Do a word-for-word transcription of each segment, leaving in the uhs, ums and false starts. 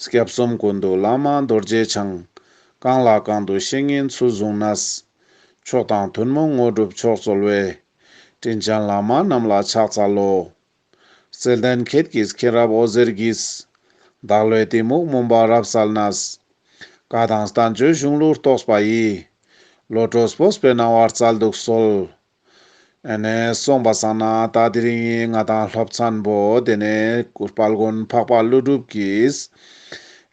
སྐྱབས་གསུམ་ཀུན་འདུས་བླ་མ་རྡོ་རྗེ་འཆང་། གང་ལ་གང་འདུལ་བཤེས་གཉེན་ཚུལ་བཟུང་ནས། མཆོག་དང་ཐུན་མོང་དངོས་གྲུབ་མཆོག་སྩོལ་བའི། དྲིན་ཅན་བླ་མ་རྣམས་ལ་ཕྱག་འཚལ་ལོ། བརྩེ་ལྡན་ཁྱེད་ཀྱི་མཁྱེན་རབ་འོད་ཟེར་གྱིས། བདག་བློའི་གཏི་མུག་མུན་པ་རབ་བསལ་ནས། བཀའ་དང་བསྟན་བཅོས་གཞུང་ལུགས་རྟོགས་པ་ཡི། བློ་གྲོས་སྤོབས་པའི་སྣང་བ་སྩལ་དུ་གསོལ། ཨེ་ནེ་སོང་པ་སང་ན་ད་དེ་རིང་ང་དང་སློབ་ཚན་པོ་དེ་ནེ་དཔལ་མགོན་འཕགས་པ་ཀླུ་སྒྲུབ་ཀྱིས་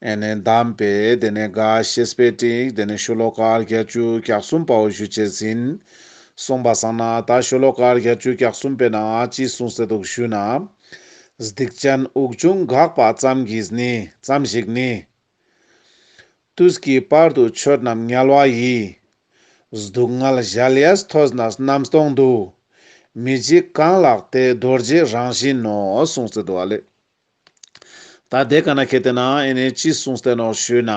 ཨེ་ནེ་གདམས་པའི་དེ་ནེ་ག་བཤེས་པའི་སྤྲིངས་དེ་ནེ་ཤོ་ལོ་ཀ་བརྒྱད་ཅུ་གྱ་གསུམ་པའོ་ཞུ་ཅེས་ཡིན། སོང་པ་སང་ན་ད་ཤོ་ལོ་ཀ་བརྒྱད་ཅུ་གྱ་གསུམ་པའི་ནང་ཅི་གསུངས་ཏེ་འདུག་ཞུ་ན། སྡིག་ཅན་དབུགས་དབྱུང་འགགས་པ་ཙམ་གྱིས་ནི་ཙམ་ཞིག་ནི། དུས་ཀྱི་བར་དུ་མཆོད་རྣམས་དམྱལ་བ་ཡི། སྡུག་བསྔལ་གཞལ་ཡས་ཐོས་ནས་རྣམ་སྟོང་དུ། མི་འཇིགས་གང་ལགས་དེ་རྡོ་རྗེ་རང་བཞིན་ནོ། གསུངས་ཏེ་འདུག་ཨ་ལེ། ད་དེ་ཀ་ན་ཁེ་ཏེ་ན་ཨེ་ནེ་ཅི་གསུངས་ཏེ་ནོག་ཞུ་ན།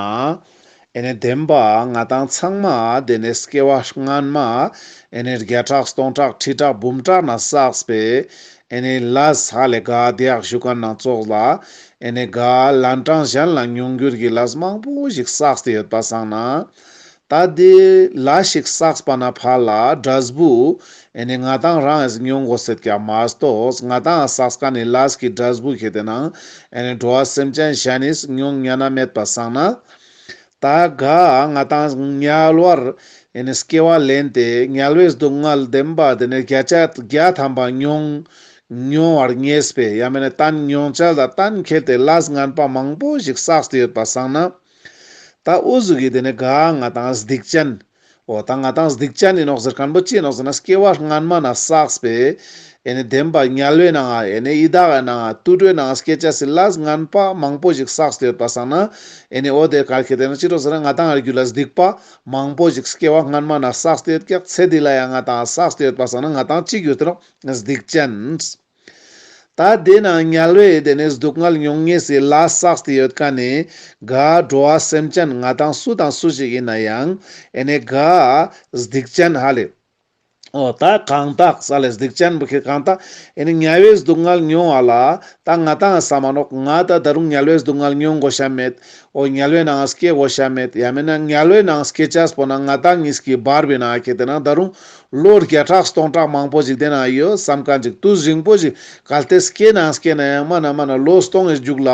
ཨེ་ནེ་བདེན་པ་ང་དང་ཚང་མ་དེ་ནེ་སྐྱེ་བ་སྔན་མ་ཨེ་ནེ་བརྒྱ་ཕྲག་སྟོང་ཕྲག་ཁྲི་ཕྲག་འབུམ་ཕྲག་ནེ་བསགས་པའི་ཨེ་ནེ་ལས་ཧ་ལེ་ག་དེ་ཡག་ཞུ་མཁན་ནང་ཙོགས་ལ་ཨེ་ནེ་ག་ལན་གྲངས་གཞན་ལ་མྱོང་འགྱུར་གྱི་ལས་མང་པོ་ཞིག་བསགས་ཏེ་ཡོད་པ་སང་ན། ད་དེ་ལས་ཞིག་བསགས་པ་ནེ་ཕར་ལ་འབྲས་བུ་ཨེ་ནེ་ང་དང་རང་ངིས་མྱོང་དགོས་ཤེས་ཀྱང་མ་གཏོགས་ང་དང་བསགས་མཁན་ནི་ལས་ཀྱི་འབྲས་བུ་ཁེ་ཏེ་ན་ཨེ་ནེ་འགྲོ་བ་སེམས་ཅན་གཞན་ནིས་མྱོང་ཉན་ན་མེད་པ་སང་ན། ད་ག་ང་དང་དམྱལ་བར་ཨེ་ནེ་སྐྱེ་བ་ལེན་ཏེ་དམྱལ་བའི་སྡུག་བསྔལ་བདེན་པ་དེ་ནེ་བརྒྱ་ཆ་བརྒྱ་ཐམ་པ་མྱོང་མྱོང་བར་ངེས་པའི་ཡང་མེད་ན་གཏན་མྱོང་བྱ་ལ་གཏན་འཁེལ་ཏེ་ལས་ངན་པ་མང་པོ་ཞིག་བསགས་ཏེ་ཡོད་པ་སང་ན། ད་འོ་ཟུག་གི་དེ་ནེ་ག་ང་དང་སྡིག་ཅན། འོ་ད་ང་དང་སྡིག་ཅན་ཡིན་ནོག་ཟེར་མཁན་པོ་ཅི་ཡིན་ནོག་ཟེར་ན་སྐྱེ་བ་སྔན་མ་ནེ་བསགས་པའི་ཨེ་ནེ་བདེན་པ་དམྱལ་བའི་ནང་ཨེ་ནེ་ཡི་དྭགས་ནང་དུད་འགྲོའི་ནང་སྐྱེ་ཅེས་སི་ལས་ངན་པ་མང་པོ་ཞིག་བསགས་ཏེ་ཡོད་པ་སང་ན་ཨེ་ནེ་འོ་དེ་ག་ཁེ་ཏེ་ན་ཅི་རོ་ཟེར་ན་ང་དང་ཨ་རྒྱུད་ལ་སྡིག་པ་མང་པོ་ཞིག་སྐྱེ་བ་སྔན་མ་ནེ་བསགས་ཏེ་ཡོད་ཀྱག་ཚེ་འདི་ལ་ཡང་ང་དང་བསགས་ཏེ་ཡོད་པ་སང་ན་ང་དང་ཅི་གྱུར་ཏེ་ནོག་སྡིག་ཅན། ད་དེ་ནང་དམྱལ་བའི་དེ་ནེ་སྡུག་བསྔལ་མྱོང་ངེས་སི་ལས་བསགས་ཏེ་ཡོད་མཁན་ནི་ག་འགྲོ་བ་སེམས་ཅན་ང་དང་སུ་དང་སུ་ཞིག་ཡིན་ན་ཡང་ཨེ་ནེ་ག་སྡིག་ཅན་ཧ་ལེ། འོ་ད་གང་དག་ས་ལེ་སྡིག་ཅན་པོ་ཁེ་གང་དག་ཨེ་ནེ་དམྱལ་བའི་སྡུག་བསྔལ་མྱོང་བ་ལ་ད་ང་དང་ས་མ་ནོག་ང་ད་ད་རུང་དམྱལ་བའི་སྡུག་བསྔལ་མྱོང་དགོས་ཤ་མེད། འོ་དམྱལ་བའི་ནང་སྐྱེ་དགོས་ཤ་མེད། ཡང་མེད་ན་དམྱལ་བའི་ནང་སྐྱེ་ཅེས་པོ་ན་ང་དང་གཉིས་ཀྱི་བར་བའི་ནང་ཁེ་ཏེ་ན་ད་རུང་ལོ་བརྒྱ་ཕྲག་སྟོང་ཕྲག་མང་པོ་ཞིག་དེ་ན་ཡོད་བསམ་མཁན་ཅིག་དུས་རིང་པོ་ཞིག་གལ་ཏེ་སྐྱེ་ན་སྐྱེ་ན་ཡང་མ་ན་མ་ན་ལོ་སྟོང་གི་མཇུག་ལ་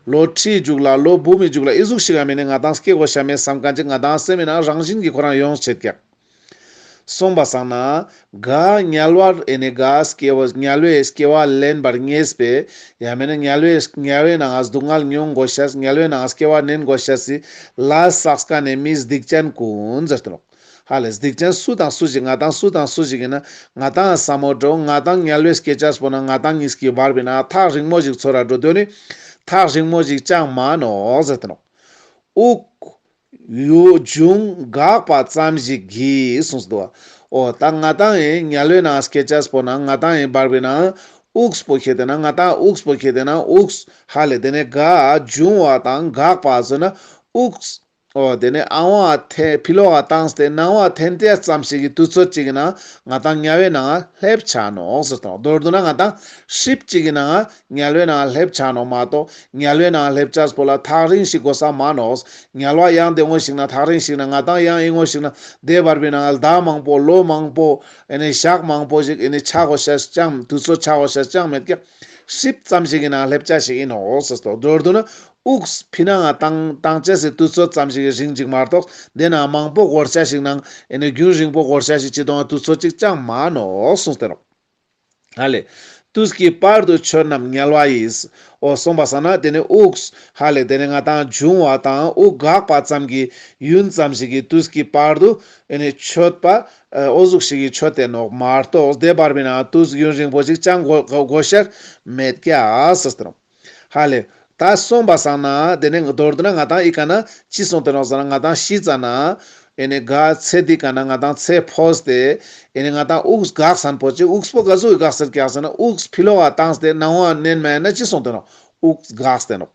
ལོ་ཁྲིའི་མཇུག་ལ་ལོ་འབུམ་གྱི་མཇུག་ལ་ཨི་ཟུག་ཞིག་ཡང་མེད་ན་ང་དང་སྐྱེ་དགོས་ཤ་མེད་བསམ་མཁན་ཅིག་ང་དང་སེམས་མི་ནང་རང་བཞིན་གྱི་ཁོ་རང་ཡོང་ཆེད་ཀྱག་སོང་པ་སང་ན་ག་དམྱལ་བར་ཨེ་ནེ་ག་སྐྱེ་བ་དམྱལ་བའི་སྐྱེ་བ་ལེན་པར་ངེས་པའི་ཡང་མེད་ན་དམྱལ་བའི་དམྱལ་བའི་ནང་སྡུག་བསྔལ་མྱོང་དགོས་ཤེས་དམྱལ་བའི་ནང་སྐྱེ་བ་ལེན་དགོས་ཤེས་སི་ལས་བསགས་མཁན་ནི་མི་སྡིག་ཅན་ཀུན་ཟེར་ཏེ་ནོག་ཧ་ལེ་སྡིག་ཅན་སུ་དང་སུ་ཞིག་ང་དང་སུ་དང་སུ་ཞིག་ཡིན་ན་ང་དང་ས་མོ་འགྲོ་ང་དང་དམྱལ་བའི་སྐྱེ་ཅེས་པོ་ན་ང་དང་གཉིས་ཀྱི་བར་བའི་ནང་ཐག་རིང་མོ་ཞིག་ཚོར་ར་འགྲོ་དོན་ནི་ཐག་རིང་མོ་ཞིག་ཅང་མ་ནོག་ཟེར་ཏེ་ནོག་དབུགས་དབྱུང་འགགས་པ་ཙམ་ཞིག་གིས་གསུངས་སོ། འོ་ད་ང་དང་ཡིན་དམྱལ་བའི་ནང་སྐྱེ་ཅེས་པོ་ན་ང་དང་ཡིན་བར་བའི་ནང་དབུགས་པོ་ཁེ་ཏེ་ན་ང་དང་དབུགས་པོ་ཁེ་ཏེ་ན་དབུགས་ཧ་ལེ་དེ་ནེ་ག་འབྱུང་བ་དང་འགག་པ་ཟེར་ན་དབུགས། འོ་དེ་ནེ་ཨ་ཝ་ཐེ་ཕི་ལོག་ག་བཏང་སྟེ་ནང་བ་འཐེན་ཏེ་ཙམ་ཞིག་གི་དུས་ཚོད་ཅིག་གི་ནང་ང་དང་དམྱལ་བའི་ནང་སླེབས་ཆ་ནོག་ཟེར་ཏེ་ནོག་མདོར་བསྡུ་ན་ང་དང་ཧྲིབ་ཅིག་གི་ནང་དམྱལ་བའི་ནང་སླེབས་ཆ་ནོག་མ་གཏོགས་དམྱལ་བའི་ནང་སླེབས་ཅེས་པོ་ལ་ཐག་རིང་ཞིག་དགོས་ས་མ་ནོག་དམྱལ་བ་ཡང་དེ་ངོ་ཞིག་ན་ཐག་རིང་ཞིག་ན་ང་དང་ཡང་ཨི་ངོ་ཞིག་ན་དེ་བར་བའི་ནང་ཟླ་མང་པོ་ལོ་མང་པོ་ཨེ་ནེ་ཞག་མང་པོ་ཞིག་ཨེ་ནེ་ཆ་དགོས་ཤེས་ཅང་དུས་ཚོད་ཆ་དགོས་ཤེས་ཅང་མེད་ཀྱག་ཧྲིབ་ཙམ་ཞིག་གི་ནང་སླེབས་ཆ་ཞིག་ཡིན་ནོག་ཟེར་ཏེ་མདོར་བསྡུ་ན། དབུགས་ཕི་ནང་ང་བཏང་བཏང་ཅེས་སི་དུས་ཚོད་ཙམ་ཞིག་གི་རིང་ཅིག་མ་གཏོགས་དེ་ནང་མང་པོ་འགོར་ཆ་ཞིག་ནང་ཨེ་ནེ་རྒྱུན་རིང་པོ་འགོར་ཆ་ཞིག་ཅི་དོང་དུས་ཚོད་ཅིག་ཅང་མ་ནོག་གསུངས་ཏེ་ནོག་ཧ་ལེ། དུས་ཀྱི་བར་དུ་མཆོད་རྣམས་དམྱལ་བ་ཡི། འོ་སོང་པ་སང་ན་དེ་ནེ་དབུགས་ཧ་ལེ་དེ་ནེ་ང་དང་འབྱུང་བ་དང་དབུགས་འགག་པ་ཙམ་གྱི་ཡུན་ཙམ་ཞིག་གི་དུས་ཀྱི་བར་དུ་ཨེ་ནེ་མཆོད་པ་འོ་ཟུག་ཞིག་གི་མཆོད་དེ་ནོག་མ་གཏོགས་དེ་བར་བའི་ནང་དུས་ཡུན་རིང་པོ་ཞིག་ཅང་དགོས་དགོས་ཤེས་མེད་ཀྱག་ཟེར་ཏེ་ནོག་ཧ་ལེ། ད་སོང་པ་སང་ན་དེ་ནེ་མདོར་བསྡུ་ན་ང་དང་ཨི་ཀ་ན་ཅི་སོང་སྟེ་ནོག་ཟེར་ན་ང་དང་ཤི་ཙ་ན་ཨེ་ནེ་ག་ཚེ་འདི་ཀ་ན་ང་དང་ཚེ་འཕོས་ཏེ་ཨེ་ནེ་ང་དང་དབུགས་འགག་ས་པོ་ཅིག་དབུགས་པོ་ག་ཟུག་གི་འགག་སྟེ་ཀྱག་ཟེར་ན་དབུགས་ཕི་ལོག་ག་བཏང་སྟེ་ནང་བ་མནན་མ་ཡིན་ན་ཅི་སོང་སྟེ་ནོག་དབུགས་འགག་སྟེ་ནོག་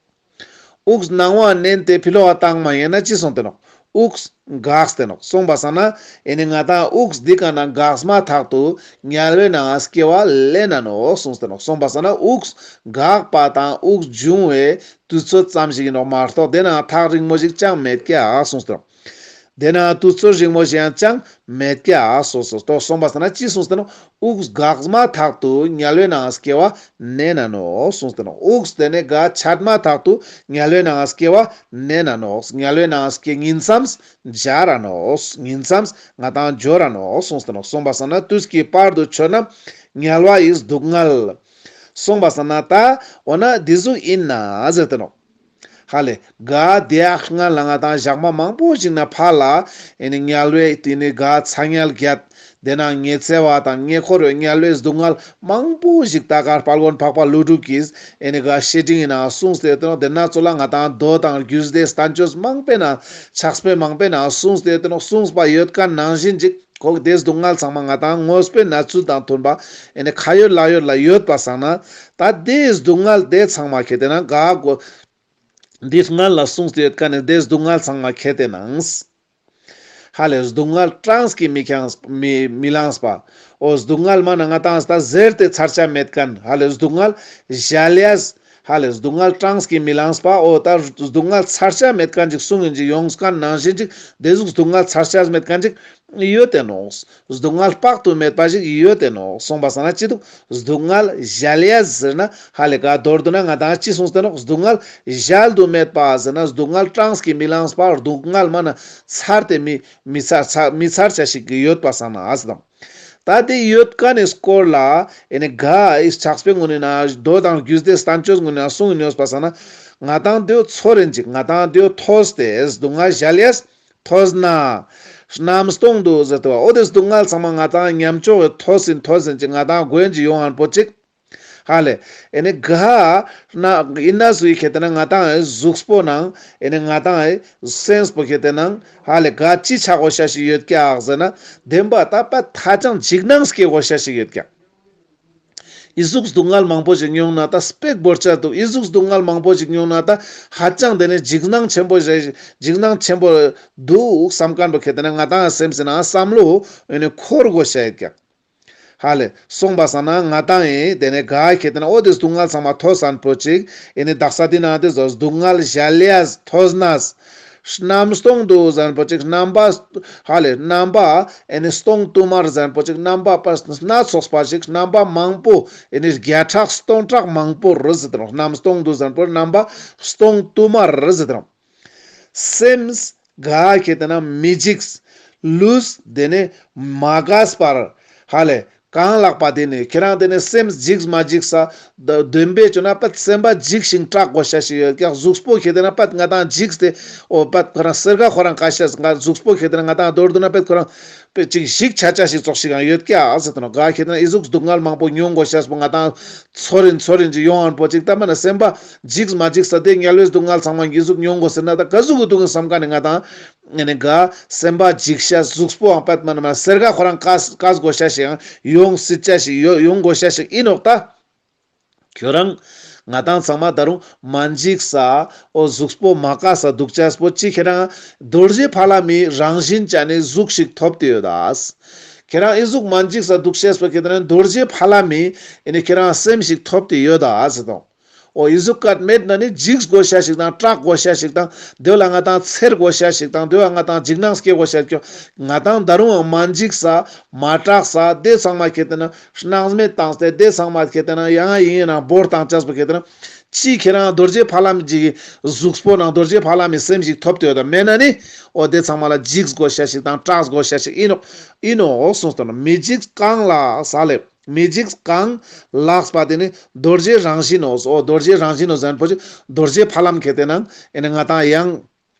དབུགས་ནང་བ་མནན་ཏེ་ཕི་ལོག་ག་བཏང་མ་ཡིན་ན་ཅི་སོང་སྟེ་ནོག་དབུགས་འགགས་ཏེ་ནོག། སོང་པ་སང་ན་ཨེ་ནི་ང་དང་དབུགས་འདི་ཀ་ན་འགགས་མ་ཐག་ཏུ་དམྱལ་བའི་ནང་སྐྱེ་བ་ལེན་ན་ནོག་གསུངས་ཏེ་ནོག། སོང་པ་སང་ན་དབུགས་འགགས་པ་དང་དབུགས་འབྱུང་བའི་དུས་ཚོད་ཙམ་ཞིག་ཨིན་ནོག་མ་གཏོགས་དེ་ན་ཐག་རིང་མོ་ཞིག་ཅང་མེད་ཀྱག་གསུངས་ཏེ་ནོག། དེ་ན་དུས་ཚོད་རིང་མོ་ཞིག་ཡང་ཅང་མེད་ཀྱག་གསུངས་ཏེ་ནོག། སོང་པ་སང་ན་ཅི་གསུངས་ཏེ་ནོག། དབུགས་འགགས་མ་ཐག་ཏུ་དམྱལ་བའི་ནང་སྐྱེ་བ་ནེན་ན་ནོག་གསུངས་ཏེ་ནོག། དབུགས་དེ་ནེ་ག་ཆད་མ་ཐག་ཏུ་དམྱལ་བའི་ནང་སྐྱེ་བ་ནེན་ན་ནོག། དམྱལ་བའི་ནང་སྐྱེ་ཉིང་མཚམས་སྦྱར་ར་ནོག། ཉིང་མཚམས་ང་དང་སྦྱོར་ར་ནོག་གསུངས་ཏེ་ནོག། སོང་པ་སང་ན་དུས་ཀྱི་བར་དུ་ཆོད་ན་དམྱལ་བ་ཡི་སྡུག་བསྔལ། སོང་པ་སང་ན་ད་འོ་ན་འདི་ཟུག་ཨིན་ན་ཟེར་ཏེ་ནོག། ཧ་ལེ། ག་དེ་ཡག་སྔ་ལ་ང་དང་ཞག་མ་མང་པོ་ཞིག་ན་ཕར་ལ་ཨེ་ནི་དམྱལ་བའི་དེ་ནི་ག་ཚ་དམྱལ་བརྒྱད། དེ་ན་ཉི་ཚེ་བ་དང་ཉེ་འཁོར་བའི་དམྱལ་བའི་སྡུག་བསྔལ་མང་པོ་ཞིག་ད་ག་དཔལ་མགོན་འཕགས་པ་ཀླུ་སྒྲུབ་ཀྱིས་ཨེ་ནི་ག་བཤེས་སྤྲིང་ཡི་ནང་གསུངས་ཏེ་ཡོད་དེ་ནོག། དེ་ན་ཚོ་ལ་ང་དང་མདོ་དང་རྒྱུད་སྡེ་བསྟན་བཅོས་མང་པོའི་ནང་ཕྱག་དཔེ་མང་པོའི་ནང་གསུངས་ཏེ་ཡོད་དེ་ནོག། གསུངས་པ་ཡོད་མཁན་ནང་བཞིན་ཅིག་ཁོ་དེ་སྡུག་བསྔལ་ཚང་མ་ང་དང་དངོས་པོའི་གནས་ཚུལ་དང་མཐུན་པ་ཨེ་ནི་ཁ་ཡོད་ལག་ཡོད་ལ་ཡོད་པ་སང་ན་ད་དེ་སྡུག་བསྔལ་དེ་ཚང་མ་ཁྱེར་ཏེ་ན་ག་གོ། འདི་སྔར་ལ་གསུངས་ཏེ་ཡོད་མཁན་ནི་དེ་སྡུག་བསྔལ་ཚང་མ་ཁྱེར་ཏེ་ནང་། ཧ་ལེ་སྡུག་བསྔལ་གྲངས་ཀྱིས་མི་ཁྱངས་མི་མི་ལངས་པ། འོ་སྡུག་བསྔལ་མ་ན་ང་དང་ད་ཟེར་ཏེ་ཚར་ཆ་མེད་མཁན། ཧ་ལེ་སྡུག་བསྔལ་གཞལ་ཡས། ཧ་ལེ་སྡུག་བསྔལ་གྲངས་ཀྱིས་མི་ལངས་པ། འོ་ད་སྡུག་བསྔལ་ཚར་ཆ་མེད་མཁན་ཅིག་གསུངས་ཡིན་ཅིག་ཡོང་མཁན་ནང་བཞིན་ཅིག་དེ་ཟུག་སྡུག་བསྔལ་ཚར་ཆ་མེད་མཁན་ཅིག་ཡོད་དེ་ནོག། སྡུག་བསྔལ་དཔག་ཏུ་མེད་པ་ཞིག་ཡོད་དེ་ནོག། སོང་པ་སང་ན་ཅི་འདུག། སྡུག་བསྔལ་གཞལ་ཡས་ཟེར་ན་ཧ་ལེ་ག་མདོར་བསྡུ་ན་ང་དང་ཅི་གསུངས་ཏེ་ནོག། སྡུག་བསྔལ་གཞལ་དུ་མེད་པ་ཟེར་ན་སྡུག་བསྔལ་གྲངས་ཀྱིས་མི་ལངས་པ། སྡུག་བསྔལ་མ་ན་ཚར་ཏེ་མི་མི་ཚར་ཚར་མི་ཚར་ཆ་ཞིག་ཡོད་པ་སང་ན་ཨ་ཟེར་དང་། ད་དེ་ཡོད་མཁན་ནི་སྐོར་ལ་ཨེ་ནི་ག་ཨི་ཕྱག་དཔེ་ངོ་ནས་ན་མདོ་དང་རྒྱུད་སྡེ་བསྟན་བཅོས་ངོ་ནས་ན་གསུངས་ཡིན་ཡོད་པ་སང་ན་ང་དང་དེའོ་ཚོར་རིན་ཅིག། ང་དང་དེའོ་ཐོས་ཏེ་སྡུག་བསྔལ་གཞལ་ཡས། ཐོས་ན། རྣམ་སྟོང་དུ་ཟེར་ཏེ་བ། འོ་དེ་སྡུག་བསྔལ་ཚང་མ་ང་དང་ཉམས་ཆོག་གི་ཐོས་ཟིན་ཐོས་ཟིན་ཅིག་ང་དང་མགོན་གྱི་ཡོང་ཧན་པོ་ཅིག། ཧ་ལེ། ཨེ་ནི་ག་ན་ཨིན་ན་སུའི་ཁེ་ཏེ་ན་ང་དང་ཨེ་གཟུགས་པོ་ནང་ཨེ་ནི་ང་དང་ཨེ་སེམས་པོ་ཁེ་ཏེ་ན་ཧ་ལེ་ག་ཅི་ཆགས་དགོས་ཤ་ཞིག་ཡོད་ཀྱག་ཟེར་ན་བདེན་པ་ད་པ་ཐ་ཅང་འཇིགས་སྣང་སྐྱེ་དགོས་ཤ་ཞིག་ཡོད་ཀྱག། ཨི་ཟུག་སྡུག་བསྔལ་མང་པོ་ཞིག་མྱོང་ན་ད་སྤེག་བོར་ཆ་འདུག། ཨི་ཟུག་སྡུག་བསྔལ་མང་པོ་ཞིག་མྱོང་ན་ད་ཧ་ཅང་དེ་ནས་འཇིགས་སྣང་ཆེན་པོ་ཞིག་འཇིགས་སྣང་ཆེན་པོ་འདུག་བསམ་མཁན་པོ་ཁེ་ཏེ་ན་ང་དང་སེམས་སི་ནང་བསམ་བློ་ཨེ་ནི་འཁོར་དགོས་ཤ་ཡོད་ཀྱག། ཧ་ལེ་སོང་པ་སང་ན་ང་དང་ཨེ་དེ་ནས་ག་ཁེ་ཏེ་ན་འོ་དེ་སྡུག་བསྔལ་ཚང་མ་ཐོས་ཟན་པོ་ཅིག་ཨེ་ནི་དག་ས་དེ་ན་དེ་ཟོ་སྡུག་བསྔལ་གཞལ་ཡས་ཐོས་ནས། རྣམ་སྟོང་དུ་ཟན་པོ་ཅིག་རྣམ་པ། ཧ་ལེ་རྣམ་པ་ཨེ་ནི་སྟོང་དུ་མར་ཟན་པོ་ཅིག་རྣམ་པ་སྣ་ཚོགས་པ་ཞིག་རྣམ་པ་མང་པོ་ཨེ་ནི་བརྒྱ་ཕྲག་སྟོང་ཕྲག་མང་པོ་རི་ཟེར་ཏེ་རང་། རྣམ་སྟོང་དུ་ཟན་པོ་རྣམ་པ་སྟོང་དུ་མར་རི་ཟེར་ཏེ་རང་། སེམས་ག་ཁེ་ཏེ་ན་མི་འཇིགས། ལུས་དེ་ནི་མ་འགས་པར། ཧ་ལེ། གང་ལགས་པ་དེ་ནི་ཁྱེད་རང་དེ་ནི་སེམས་འཇིགས་མ་འཇིགས་ས་ད་བདེན་པའི་ཆོ་ན་པད་སེམས་པ་འཇིགས་ཤིང་སྐྲག་དགོས་ཤ་ཞིག་ཡོད་ཀྱག། གཟུགས་པོ་ཁེ་ཏེ་ན་པད་ང་དང་འཇིགས་ཏེ་འོ་པད་ཁོ་རང་སེར་ཀ་ཁོ་རང་ཀ་ཤ་ང་གཟུགས་པོ་ཁེ་ཏེ་ན་ང་དང་མདོར་བསྡུ་ན་པད་ཁོ་རང་པད་ཅིག་ཞིག་ཆ་ཆ་ཞིག་ཙོགས་ཤིག་ཡང་ཡོད་ཀྱག་ཟེར་ཏེ་ནོག། ག་ཁེ་ཏེ་ན་ཨི་ཟུག་སྡུག་བསྔལ་མང་པོ་མྱོང་དགོས་ཤ་པོ་ང་དང་ཚོར་རིན་ཚོར་རིན་ཅིག་ཡོང་ཨན་པོ་ཅིག་ད་མ་ན་སེམས་པ་འཇིགས་མ་འཇིགས་ས་དེ་དམྱལ་བའི་སྡུག་བསྔལ་ཚང་མ་འི་ཟུག་མྱོང་དགོས་ཟེར་ན་ད་ག་ཟུག་གི་འདུག་གི་བསམ་མཁན་ནི་ང་དང་ཨེ་ནི་ག་སེམས་པ་འཇིགས་ཤ་གཟུགས་པོའང་པད་མ་ན་མ་སེར་ཀ་ཁོ་རང་བཀག་བཀག་དགོས་ཤ་ཞིག་ཡང་ཡོང་སྲིད་ཆ་ཞིག་ཡོ་ཡོང་དགོས་ཤ་ཞིག་ཨིན་ནོག་ད། ཁྱོད་རང་ང་དང་ཚང་མ་ད་རུང་མ་འཇིགས་ས་འོ་གཟུགས་པོ་མ་བཀག་ས་འདུག་ཆ་པོ་ཅི་ཁྱེད་རང་རྡོ་རྗེ་ཕ་ལ་མི་རང་བཞིན་ཅན་ནི་གཟུགས་ཤིག་ཐོབ་སྟེ་ཡོད་ད། ཁྱེད་རང་ཨི་ཟུག་མ་འཇིགས་ས་འདུག་ཤེས་པོ་ཁྱེད་རང་རྡོ་རྗེ་ཕ་ལ་མི་ཨེ་ནི་ཁྱེད་རང་སེམས་ཤིག་ཐོབ་སྟེ་ཡོད་ད་ཟེར་དང་། འོ་ཨི་ཟུག་སྐད་མེད་ན་ནི་འཇིགས་དགོས་ཤ་ཞིག་དང་སྐྲག་དགོས་ཤ་ཞིག་དང་དེ་བོ་ལ་ང་དང་འཚེར་དགོས་ཤ་ཞིག་དང་དེ་བོ་ང་དང་འཇིགས་སྣང་སྐྱེ་དགོས་ཤ་ཞིག་ང་དང་ད་རུང་མ་འཇིགས་ས་མ་སྐྲག་ས་དེ་ཚང་མ་ཁྱེད་དེ་ན་སྣང་མེད་བཏང་སྟེ་དེ་ཚང་མ་ཁྱེད་དེ་ན་ཡང་ཡིན་ཡིན་ན་བོར་བཏང་ཆ་པོ་ཁྱེད་དེ་ན་ཅི་ཁྱེད་རང་རྡོ་རྗེ་ཕ་ལམ་གྱི་གཟུགས་པོ་ནང་རྡོ་རྗེ་ཕ་ལམ་གྱི་སེམས་ཤིག་ཐོབ་སྟེ་ཡོད་ད་མེད་ན་ནི་འོ་དེ་ཚང་མ་ལ་འཇིགས་དགོས་ཤ་ཞིག་དང་སྐྲག་དགོས་ཤ་ཞིག་ཨིན་ནོག་ཨིན་ནོག་གསུངས་ཏེ་ན་མི་འཇིགས་གང་ལགས་ས་ལེ། མི་འཇིགས་གང་ལགས་པ་དེ་ནི་རྡོ་རྗེ་རང་བཞིན་ནོ། འོ་རྡོ་རྗེ་རང་བཞིན་ནོ་ཟེར་ན་པོ་ཅིག་རྡོ་རྗེ་ཕ་ལམ་ཁྱེད་དེ་ན་ཨེ་ནི་ང་དང་ཡང་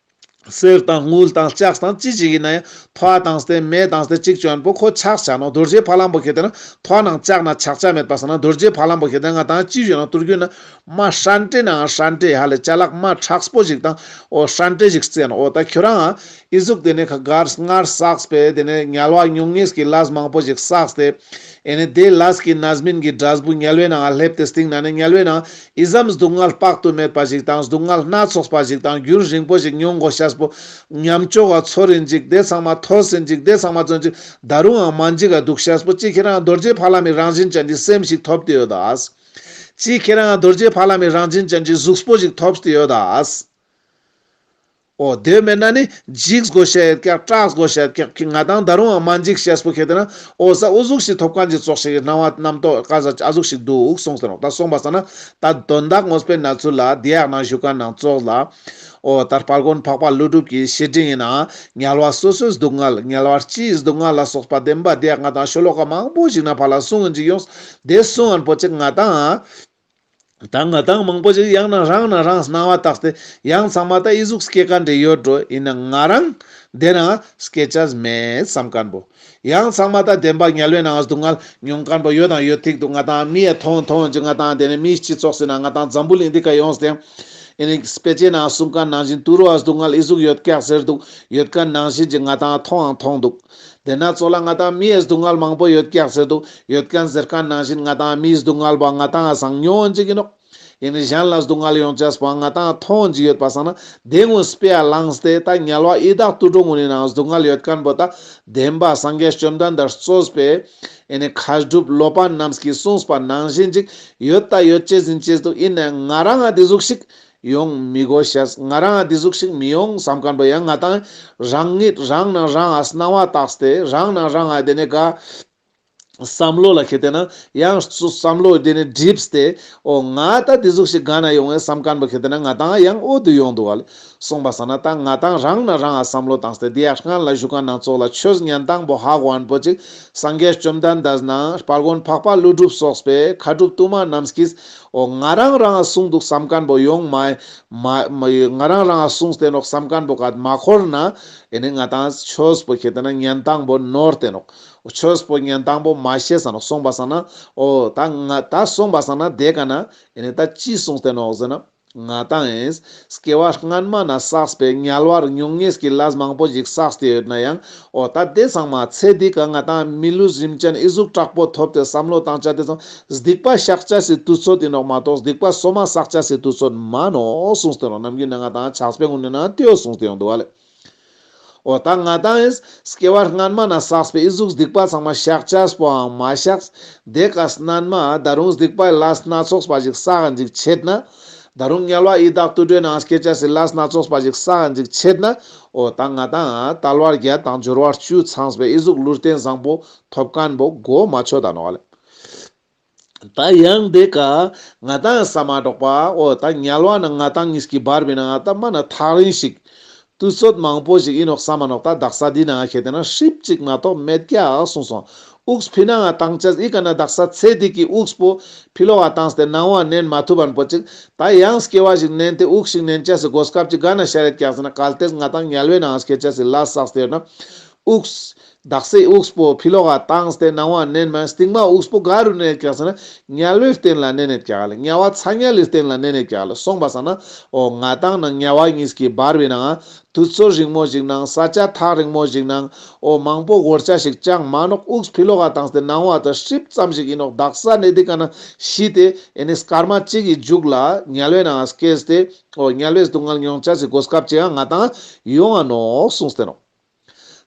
གསེར་དང་དངུལ་དང་ལྕགས་དང་ཅི་ཅིག་ཡིན་ན་ཡང་ཐོ་བ་བཏང་སྟེ་མེ་བཏང་སྟེ་ཅིག་བཅོན་པོ་ཁོ་ཆག་ཆ་ནོ། རྡོ་རྗེ་ཕ་ལམ་པོ་ཁྱེད་དེ་ན་ཐོ་བ་ནང་ལྕགས་ན་ཆག་ཆ་མེད་པ་ས་ན་རྡོ་རྗེ་ཕ་ལམ་པོ་ཁྱེད་དེ་ན་ང་དང་ཅི་བཅོན་ན་ཏུར་གུ་ན་མ་ཧྲན་ཏེ་ན་ཧྲན་ཏེ་ཧ་ལེ་ཅ་ལག་མ་མཁྲེགས་པོ་ཞིག་དང་འོ་ཧྲན་ཏེ་ཞིག་རྩེ་ནོ། འོ་ད་ཁྱོད་རང་ཨི་ཟུག་དེ་ནི་ཁ་གར་སྔར་བསགས་པའི་དེ་ནི་དམྱལ་བ་མྱོང་ངེས་ཀྱི་ལས་མང་པོ་ཞིག་བསགས་ཏེ། ཨེ་ནི་དེ་ལས་ཀྱི་རྣམ་སྨིན་གྱི་འབྲས་བུ་དམྱལ་བའི་ནང་སླེབས་ཏེ་སྟིང་ན་ནི་དམྱལ་བའི་ནང་ཨི་ཙམ་སྡུག་བསྔལ་དཔག་ཏུ་མེད་པ་ཞིག་དང་སྡུག་བསྔལ་སྣ་ཚོགས་པ་ཞིག་དང་རྒྱུན་རིང་པོ་ཞིག་མྱོང་དགོས་ཤ་ པོ་ཉམ་ཅོག་ག་ཚོར་ཡིན་ཅིག་དེ་ཚང་མ་ཐོས་ཡིན་ཅིག་དེ་ཚང་མ་ཚོར་ཡིན་ཅིག་ད་རུང་ཡང་མན་ཅིག་ག་འདུག་ཤེས་པོ་ཅི་ཁྱེད་རང་རྡོ་རྗེ་ཕ་ལམ་མི་རང་བཞིན་ཅན་གྱི་སེམས་ཤིག་ཐོབ་སྟེ་ཡོད་ད། ཅི་ཁྱེད་རང་རྡོ་རྗེ་ཕ་ལམ་མི་རང་བཞིན་ཅན་གྱི་གཟུགས་པོ་ཞིག་ཐོབ་སྟེ་ཡོད་ད། འོ་དེ་མེད་ན་ནི་འཇིགས་དགོས་ཤེས་ཡོད་ཀྱག་སྐྲག་དགོས་ཤེས་ཡོད་ཀྱག་ང་དང་ད་རུང་ཡང་མན་ཅིག་ཤེས་པོ་ཁྱེད་དེ་ན་འོ་ས་འུ་ཟུག་ཞིག་ཐོབ་མཁན་གྱི་ཙོགས་ཤིག་གི་སྣང་བ་རྣམ་རྟོག་ག་ས་ཨ་ཟུག་ཞིག་འདུག་གསུངས་ཏེ་ནོག་ད་སོང་པ་ས་ན་ད་དོན་དག་དངོས་པོའི་གནས་ཚུལ་ལ་དེ་ཡག་ན་ཞུ་མཁན་ནང་ཙོགས་ལ། འོ་ད་དཔལ་མགོན་འཕགས་པ་ཀླུ་སྒྲུབ་ཀྱི་བཤེས་སྤྲིང་ཡིན་ན་དམྱལ་བ་སོ་སོའི་སྡུག་བསྔལ་དམྱལ་བ་སྤྱིའི་སྡུག་བསྔལ་ལ་སོགས་པ་བདེན་པ་དེ་ཡག་ང་དང་ཤོ་ལོ་ཀ་མང་པོ་ཞིག་ན་ཕར་ལ་གསུངས་ཡིན་ཅིག་ཡོངས་དེ་གསུངས་ཡིན་པོ་ཅིག་ང་དང་ད་ང་དང་མང་པོ་ཞིག་ཡང་ན་རང་ན་རང་སྣང་བ་བཏགས་ཏེ་ཡང་ཚང་མ་ད་ཨི་ཟུག་སྐྱེ་མཁན་རེ་ཡོད་འགྲོ་ཡིན་ན་ང་རང་དེ་ན་སྐྱེ་ཆས་མེད་བསམ་མཁན་པོ། ཡང་ཚང་མ་ད་བདེན་པ་དམྱལ་བའི་ནང་སྡུག་བསྔལ་མྱོང་མཁན་པོ་ཡོད་དང་ཡོད་ཐིག་འདུག་ང་དང་མི་ཡ་མཐོང་མཐོང་ཅིག་ང་དང་དེ་ནས་མིའི་སྤྱི་ཚོགས་ཟེར་ན་ང་དང་འཛམ་བུ་གླིང་འདི་ཀ་ཡོངས་ཏེ། ཨེ་ནི་དཔེ་ཆའི་ནང་གསུང་མཁན་ནང་བཞིན་དུད་འགྲོ་བ་སྡུག་བསྔལ་ཨི་ཟུག་ཡོད་ཀྱག་ཟེར་འདུག་ཡོད་མཁན་ནང་བཞིན་ཅིག་ང་དང་མཐོང་ཡང་མཐོང་འདུག་དེ་ན་ཚོ་ལ་ང་དང་མིའི་སྡུག་བསྔལ་མང་པོ་ཡོད་ཀྱག་ཟེར་འདུག་ཡོད་མཁན་ཟེར་མཁན་ནང་བཞིན་ང་དང་མིའི་སྡུག་བསྔལ་བ་ང་དང་སང་མྱོང་ཅིག་ཡིན་ནོག་ཡིན་ནི་གཞན་ལ་སྡུག་བསྔལ་ཡོང་ཅེས་པོ་ང་དང་མཐོང་ཅིག་ཡོད་པ་སང་ན་དེ་ངོ་སྤེ་ཡ་ལངས་ཏེ་ད་དམྱལ་བ་ཡི་དྭགས་དུད་འགྲོ་ངོ་ནི་ནང་སྡུག་བསྔལ་ཡོད་མཁན་པོ་ད་བདེན་པ་སངས་རྒྱས་བཅོམ་ལྡན་འདས་གཙོས་པའི་ཨེ་ནི་མཁས་གྲུབ་བློ་ཕམ་རྣམས་ཀྱིས་གསུངས་པ་ནང་བཞིན་ཅིག་ཡོད་ད་ཡོད་ཅེས་ཡིན་ཅེས་འདུག་ཡིན་ནའང་ང་རང་ང་དེ་ཟུག་ཞིག་ཡོང་མི་དགོས་ཤེས། ང་རང་ང་དེ་ཟུག་ཞིག་མི་ཡོང་བསམ་མཁན་པོ་ཡང་ང་དང་རང་ཉིད་རང་ན་རང་ང་སྣང་བ་བཏགས་ཏེ་རང་ན་རང་ང་དེ་ནས་ག་བསམ་བློ་ལ་ཁེ་ཏེ་ན་ཡང་བསམ་བློ་དེ་ནས་བསྒྲིབས་ཏེ་འོ་ང་ད་དེ་ཟུག་ཞིག་ག་ན་ཡོང་ངེ་བསམ་མཁན་པོ་ཁེ་ཏེ་ན་ང་དང་ཡང་འོ་དུ་ཡོང་འདུག་བ་ལེ། སོང་པ་སང་ན་ད་ང་དང་རང་ན་རང་ང་བསམ་བློ་བཏང་སྟེ་དེ་ཡང་སྔན་ལ་ཞུ་མཁན་ནང་ཚོགས་ལ་ཆོས་ཉན་སྟངས་པོ་ཧ་གོ་ཨན་པོ་ཅིག་སངས་རྒྱས་བཅོམ་ལྡན་འདས་ནང་དཔལ་མགོན་འཕགས་པ་ཀླུ་སྒྲུབ་སོགས་པའི་མཁས་གྲུབ་དུ་མ་རྣམས་ཀྱིས་འོ་ང་རང་རང་ང་གསུངས་འདུག་བསམ་མཁན་པོ་ཡོང་མ་མ་མ་ང་རང་རང་ང་གསུངས་ཏེ་ནོག་བསམ་མཁན་པོ་ག་མ་འཁོར་ན་ཨེ་ནི་ང་དང་ཆོས་པོ་ཁེ་ཏེ་ན་ཉན་སྟངས་པོ་ནོར་ཏེ་ནོག་ཆོས་པོ་ཉན་སྟངས་པོ་མ་ཤེས་ས་ནོག་སོང་པ་སང་ན་འོ་ད་ང་ད་སོང་པ་སང་ན་དེ་ག་ན་ཨེ་ནི་ད་ཅི་གསུངས་ཏེ་ནོག་ཟེར་ན། ང་དང་ཨེ་སྐྱེ་བ་སྔན་མ་ན་བསགས་པའི་དམྱལ་བར་མྱོང་ངེས་ཀྱི་ལས་མང་པོ་ཞིག་བསགས་ཏེ་ཡོད་ན་ཡང་འོ་ད་དེ་ཚང་མ་ཚེ་འདི་ཀ་ང་དང་མི་ལུས་རིམ་ཅན་ཨི་ཟུག་དྲག་པོ་ཐོབ་སྟེ་བསམ་བློ་བཏང་ཆ་དེ་ཚང་སྡིག་པ་བཤགས་ཆ་སི་དུས་ཚོད་ཡིན་ནོག་མ་གཏོགས་སྡིག་པ་སོ་མ་བསགས་ཆ་སི་དུས་ཚོད་མ་ནོག་གསུངས་ཏེ་ནོག་ནམ་རྒྱུན་ན་ང་དང་ཕྱག་དཔེ་ངོ་ནས་ན་དེའོ་གསུངས་ཏེ་ཡོང་འདུག་བ་ལེ། འོ་ད་ང་དང་ཨེ་སྐྱེ་བ་སྔན་མ་ན་བསགས་པའི་ཨི་ཟུག་སྡིག་པ་ཚང་མ་བཤགས་ཆ་སྤོའང་མ་བཤགས། དེ་ཀ་སྣན་མ་ད་རུང་སྡིག་པའི་ལས་སྣ་ཚོགས་པ་ཞིག་བསགས་ཡིན་ཅིག་ཆེད་ན། ད་རུང་དམྱལ་བ་ཡི་དྭགས་དུད་འགྲོའི་ནང་སྐྱེ་ཆ་སི་ལས་སྣ་ཚོགས་པ་ཞིག་བསགས་ཡིན་ཅིག་ཆེད་ན། འོ་ད་ང་དང་དལ་བ་བརྒྱད་དང་འབྱོར་བ་བཅུ་ཚང་བའི་ཨི་ཟུག་ལུས་རྟེན་བཟང་པོ་ཐོབ་མཁན་པོ་གོ་མ་ཆོད་ད་ནོག་ལེ། ད་ཡང་དེ་ཀ་ང་དང་ས་མ་འགྲོགས་པ་འོ་ད་དམྱལ་བ་ན་ང་དང་གཉིས་ཀྱི་བར་བའི་ནང་ང་ད་མ་ན་ཐག་རིང་ཞིག་དུས་ཚོད་མང་པོ་ཞིག་ཡིན་ནོག་ས་མ་ནོག་ད་དག་ས་འདི་ནང་ང་ཁེ་ཏེ་ན་ཧྲིབ་ཅིག་མ་གཏོགས་མེད་ཀྱག་གསུངས་སོང་། དབུགས་ཕི་ནང་ང་བཏང་ཆས་ཨི་ཀ་ན་དག་ས་ཚེ་འདི་ཀྱི་དབུགས་པོ་ཕི་ལོག་ག་བཏང་སྟེ་ནང་བ་ནན་མ་ཐུབ་པ་པོ་ཅིག་ད་ཡང་སྐྱེ་བ་ཞིག་ནན་ཏེ་དབུགས་ཤིག་ནན་ཆས་སི་གོ་སྐབས་ཅིག་ག་ན་ཤར་ཡོད་ཀྱག་ཟེར་ན་གལ་ཏེ་ང་དང་དམྱལ་བའི་ནང་ང་སྐྱེ་ཆས་སི་ལས་བསགས་ཏེ་ཡོད་ན། དབུགས། དག་སའི་དབུགས་པོ་ཕི་ལོག་ག་བཏང་སྟེ་ནང་བ་ནན་མ་སྟིང་མ་དབུགས་པོ་ག་རུ་ནན་ཀྱག་ཟེར་ན་དམྱལ་བའི་སྟེང་ལ་ནན་ནེད་ཀྱག་ལེ། དམྱལ་བ་ཚ་དམྱལ་ལི་སྟེང་ལ་ནན་ནེད་ཀྱག་ལེ། སོང་པ་སང་ན་འོ་ང་དང་ན་དམྱལ་བ་གཉིས་ཀྱི་བར་བའི་ནང་དུས་ཚོད་རིང་མོ་ཞིག་ནང་ས་ཆ་ཐག་རིང་མོ་ཞིག་ནང་འོ་མང་པོ་འགོར་ཆ་ཞིག་ཅང་མ་ནོག་དབུགས་ཕི་ལོག་ག་བཏང་སྟེ་ནང་བ་དང་ཧྲིབ་ཙམ་ཞིག་ཡིན་ནོག་དག་ས་ནེ་འདི་ཀ་ན་ཤི་སྟེ་ཨེ་ནི་སྐར་མ་གཅིག་གི་མཇུག་ལ་དམྱལ་བའི་ནང་སྐྱེས་ཏེ་འོ་དམྱལ་བའི་སྡུག་བསྔལ་མྱོང་ཆ་ཞིག་གོ་སྐབས་ཅིག་ཡང་ང་དང་ཡོང་ང་ནོག་གསུངས་ཏེ་ནོག་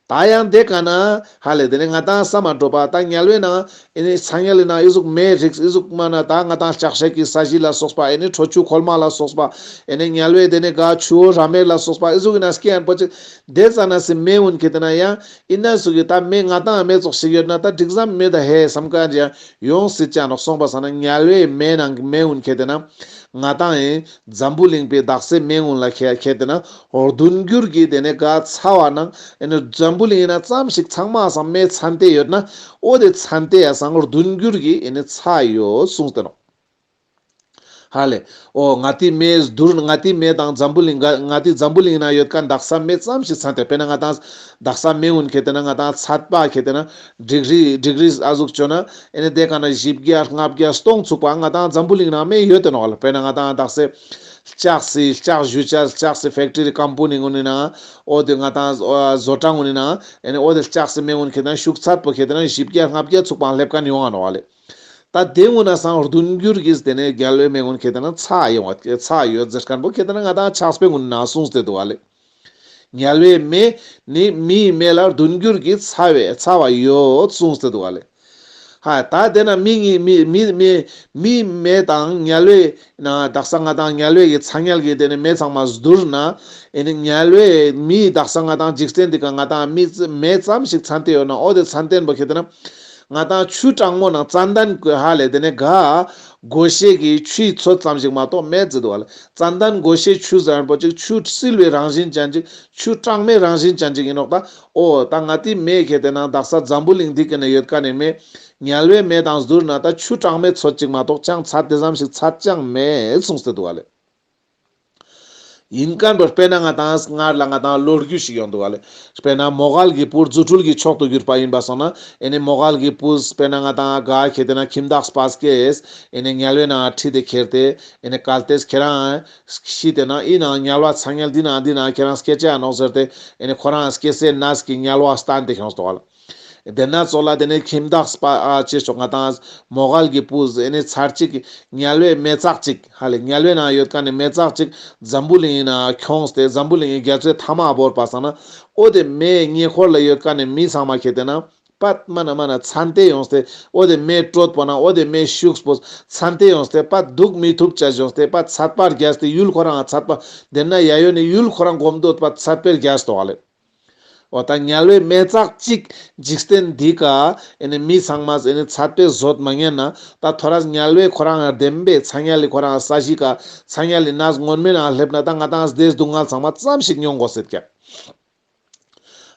ད་ཡང་དེ་ཀ་ན་ཧ་ལེ་དེ་ནས་ང་དང་ས་མ་འགྲོགས་པ་ད་དམྱལ་བའི་ནང་ཨེ་ནི་ཚ་དམྱལ་ལི་ནང་ཨི་ཟུག་མེ་རིགས་ཨི་ཟུག་མ་ན་ད་ང་དང་ལྕགས་སྲེག་གི་ས་གཞི་ལ་སོགས་པ་ཨེ་ནི་ཁྲོ་ཆུ་ཁོལ་མ་ལ་སོགས་པ་ཨེ་ནི་དམྱལ་བའི་དེ་ནས་ག་ཆུ་བོ་ར་མེ་ལ་སོགས་པ་ཨི་ཟུག་གི་ནང་སྐྱེ་ཡང་པོ་ཅིག་དེ་ཙ་ན་སི་མེ་འུན་ཁེ་ཏེ་ན་ཡང་ཨི་ན་སུ་གི་ད་མེ་ང་དང་མེ་ཙོགས་ཤིག་ཡོད་ན་ད་འགྲིག་ཙམ་མེ་ད་ཧེ་བསམ་ཀ་ཡང་ཡོང་སྲིད་ཅ་ནོག་སོང་པ་སང་ན་དམྱལ་བའི་མེ་ནང་གི་མེ་འུན་ཁེ་ཏེ་ན་ང་དང་ཨེ་འཛམ་བུ་གླིང་པའི་དག་སའི་མེ་འུན་ལ་ཁེ་ཁེ་ཏེ་ན་འོ་བདུན་འགྱུར་གྱི་དེ་ནས་ག་ཚ་བ་ནང་ཨེ་ནི་འཛམ་བུ་གླིང་ཡིན་ན་ཙམ་ཞིག་ཚང་མ་སང་མེ་ཚན་ཏེ་ཡོད་ན་འོ་དེ་ཚན་ཏེ་ཡ་སང་བདུན་འགྱུར་གྱི་ཨེ་ནི་ཚ་ཡོད་གསུངས་ཏེ་ནོག་ཧ་ལེ། འོ་ང་ཏི་མེ་བསྡུར་ང་ཏི་མེ་དང་འཛམ་བུ་གླིང་ག་ང་ཏི་འཛམ་བུ་གླིང་ན་ཡོད་མཁན་དག་ས་མེ་ཙམ་ཞིག་ཚན་ཏེ་དཔེར་ན་ང་དང་དག་ས་མེ་འུན་ཁེ་ཏེ་ན་ང་དང་ཚད་པ་ཁེ་ཏེ་ན་ཌིག་རི་ཌིག་རི་ཨ་ཟུག་བཅོ་ན་ཨེ་ནི་དེ་ཀ་ན་བཞི་བརྒྱ་ལྔ་བརྒྱ་སྟོང་ཚུགས་པ་ང་དང་འཛམ་བུ་གླིང་ན་མེ་ཡོད་དེ་ནོག་ལ། དཔེར་ན་ང་དང་དག་སའི་ལྕགས་སི་ལྕགས་བཞུ་ཆ་ལྕགས་སི་ཕེག་ཊི་རི་ཀམ་པ་ནི་གུན་ནི་ནང་འོ་དེ་ང་དང་བཟོ་གྲྭ་གུན་ནི་ནང་ཨེ་ནི་འོ་དེ་ལྕགས་སི་མེ་འུན་ཁེ་ཏེ་ན་ཤུགས་ཚད་པོ་ཁེ་ཏེ་ན་བཞི་བརྒྱ་ལྔ་བརྒྱ་ཚུགས་པ་སླེབས་མཁན་ཡོང་ང་ནོག་ལེ། ད་དེ་གུན་ན་སང་བདུན་འགྱུར་གྱིས་དེ་ནས་རྒྱལ་བའི་མེ་འུན་ཁེ་ཏེ་ན་ཚ་ཡོང་བ་ཚ་ཡོད་ཟེར་མཁན་པོ་ཁེ་ཏེ་ན་ང་དང་ཕྱག་དཔེ་གུན་ན་གསུངས་ཏེ་འདུག་ལེ། དམྱལ་བའི་མེ་ནི་མིའི་མེ་ལ་བསྡུར་འགྱུར་གྱི་ཚ་བའི་ཚ་བ་ཡོད་གསུངས་ཏེ་འདུག་ག་ལེ། ཧ་ད་དེ་ན་མི་ངི་མི་མི་མི་མིའི་མེ་དང་དམྱལ་བའི་ན་དག་ས་ང་དང་དམྱལ་བའི་གི་ཚ་དམྱལ་གྱི་དེ་ནི་མེ་ཚང་མ་བསྡུར་ན་ཨེ་ནི་དམྱལ་བའི་མིའི་དག་ས་ང་དང་འཇིག་རྟེན་འདི་ཀ་ང་དང་མི་མེ་ཙམ་ཞིག་ཚན་ཏེ་ཡོད་ན་འོ་དེ་ཚན་ཏེ་ཡིན་པ་ཁེ་དེ་ན་ང་དང་ཆུ་གྲང་མོ་ནང་ཙན་དན་ཧ་ལེ་དེ་ནི་ག་སྒོ་ཤེས་ཀྱི་ཆུའི་ཚོད་ཙམ་ཞིག་མ་གཏོགས་མེད་ཟེར་འདུག་ག་ལེ། ཙན་དན་སྒོ་ཤེས་ཆུ་ཟེར་མཁན་པོ་ཅིག་ཆུ་བསིལ་བའི་རང་བཞིན་ཅན་ཅིག་ཆུ་གྲང་མོའི་རང་བཞིན་ཅན་ཅིག་ཡིན་ནོག་ད། འོ་ད་ང་དེ་མེ་ཁེ་དེ་ན་དག་ས་འཛམ་བུ་གླིང་འདི་ཀ་ནས་ཡོད་མཁན་ནི་མེ་དམྱལ་བའི་མེ་དང་བསྡུར་ན་ད་ཆུ་གྲང་མོའི་ཚོད་ཅིག་མ་གཏོགས་ཅང་ཚད་དེ་ཙམ་ཞིག་ཚད་ཅང་མེད་གསུངས་ཏེ་འདུག་ག་ལེ། ཡིན་མཁན་པོ་དཔེར་ན་ང་དང་སྔར་ལ་ང་དང་ལོ་རྒྱུས་ཤིག་ཡོང་འདུག་ག་ལེ། དཔེར་ན་མོའུ་འགལ་གྱི་བུ་རྫུ་འཕྲུལ་གྱི་མཆོག་ཏུ་གྱུར་པ་ཡིན་པ་སོང་ན་ཨེ་ནི་མོའུ་འགལ་གྱི་བུ་དཔེར་ན་ང་དང་ག་ཁེ་དེ་ན་ཁྱིམ་བདག་སྤ་རྒྱལ་ཨེ་ནི་དམྱལ་བའི་ནང་ཁྲིད་དེ་ཁྱེར་ཏེ་ཨེ་ནི་གལ་ཏེ་ཁྱེད་རང་ཤི་དེ་ན་ཨི་ནང་དམྱལ་བ་ཚ་དམྱལ་འདི་ནང་འདི་ནང་ཁྱེད་རང་སྐྱེ་ཅེས་ཡིན་ནོག་ཟེར་ཏེ་ཨེ་ནི་ཁོ་རང་སྐྱེ་སའི་གནས་ཀྱི་དམྱལ་བ་བསྟན་ཏེ་ཁྱོངས་ཏོ་ག་ལེ། དེ་ན་ཙོགས་ལ་དེ་ནས་ཁྱིམ་བདག་སྤ་ཨ་ཅེས་ཆོག་ང་དང་མོའུ་འགལ་གྱི་བུ་ཨེ་ནི་ཚར་གཅིག་དམྱལ་བའི་མེ་བཙག་ཅིག་ཧ་ལེ་དམྱལ་བའི་ནང་ཡོད་མཁན་ནི་མེ་བཙག་ཅིག་འཛམ་བུ་གླིང་ཡིན་ན་ཁྱོངས་ཏེ་འཛམ་བུ་གླིང་གི་རྒྱ་མཚོའི་མཐའ་མ་བོར་བ་སང་ན་འོ་དེ་མེའི་ཉེ་འཁོར་ལ་ཡོད་མཁན་ནི་མི་ཚང་མ་ཁེ་དེ་ན་པད་མ་ན་མ་ན་ཚན་ཏེ་ཡོངས་ཏེ་འོ་དེ་མེ་དྲོད་པོ་ན་འོ་དེ་མེ་ཤུགས་པོ་ཚན་ཏེ་ཡོངས་ཏེ་པད་འདུག་མི་ཐུབ་ཅེས་ཡོངས་ཏེ་པད་ཚད་པ་རྒྱས་ཏེ་ཡུལ་ཁོ་རང་ཚད་པ་དེ་ན་ཡ་ཡོད་ནི་ཡུལ་ཁོ་རང་གོམ་འདོད་པད་ཚད་པའི་རྒྱས་ཏོ་ག་ལེ། འོ་ད་དམྱལ་བའི་མེ་བཙག་ཅིག་འཇིག་རྟེན་འདི་ཀ་ཨེ་ནི་མི་ཚང་མ་ཨེ་ནི་ཚད་པའི་བཟོད་མ་ཉན་ན་ད་ཐོ་རས་དམྱལ་བའི་ཁོ་རང་བདེན་པའི་ཚ་དམྱལ་ལི་ཁོ་རང་ས་གཞི་ཀ་ཚ་དམྱལ་ལི་གནས་མངོན་མིན་ནང་སླེབས་ན་ད་ང་དང་བདེ་སྡུག་བསྔལ་ཚང་མ་ཙམ་ཞིག་མྱོང་དགོས་སྲིད་ཀྱག་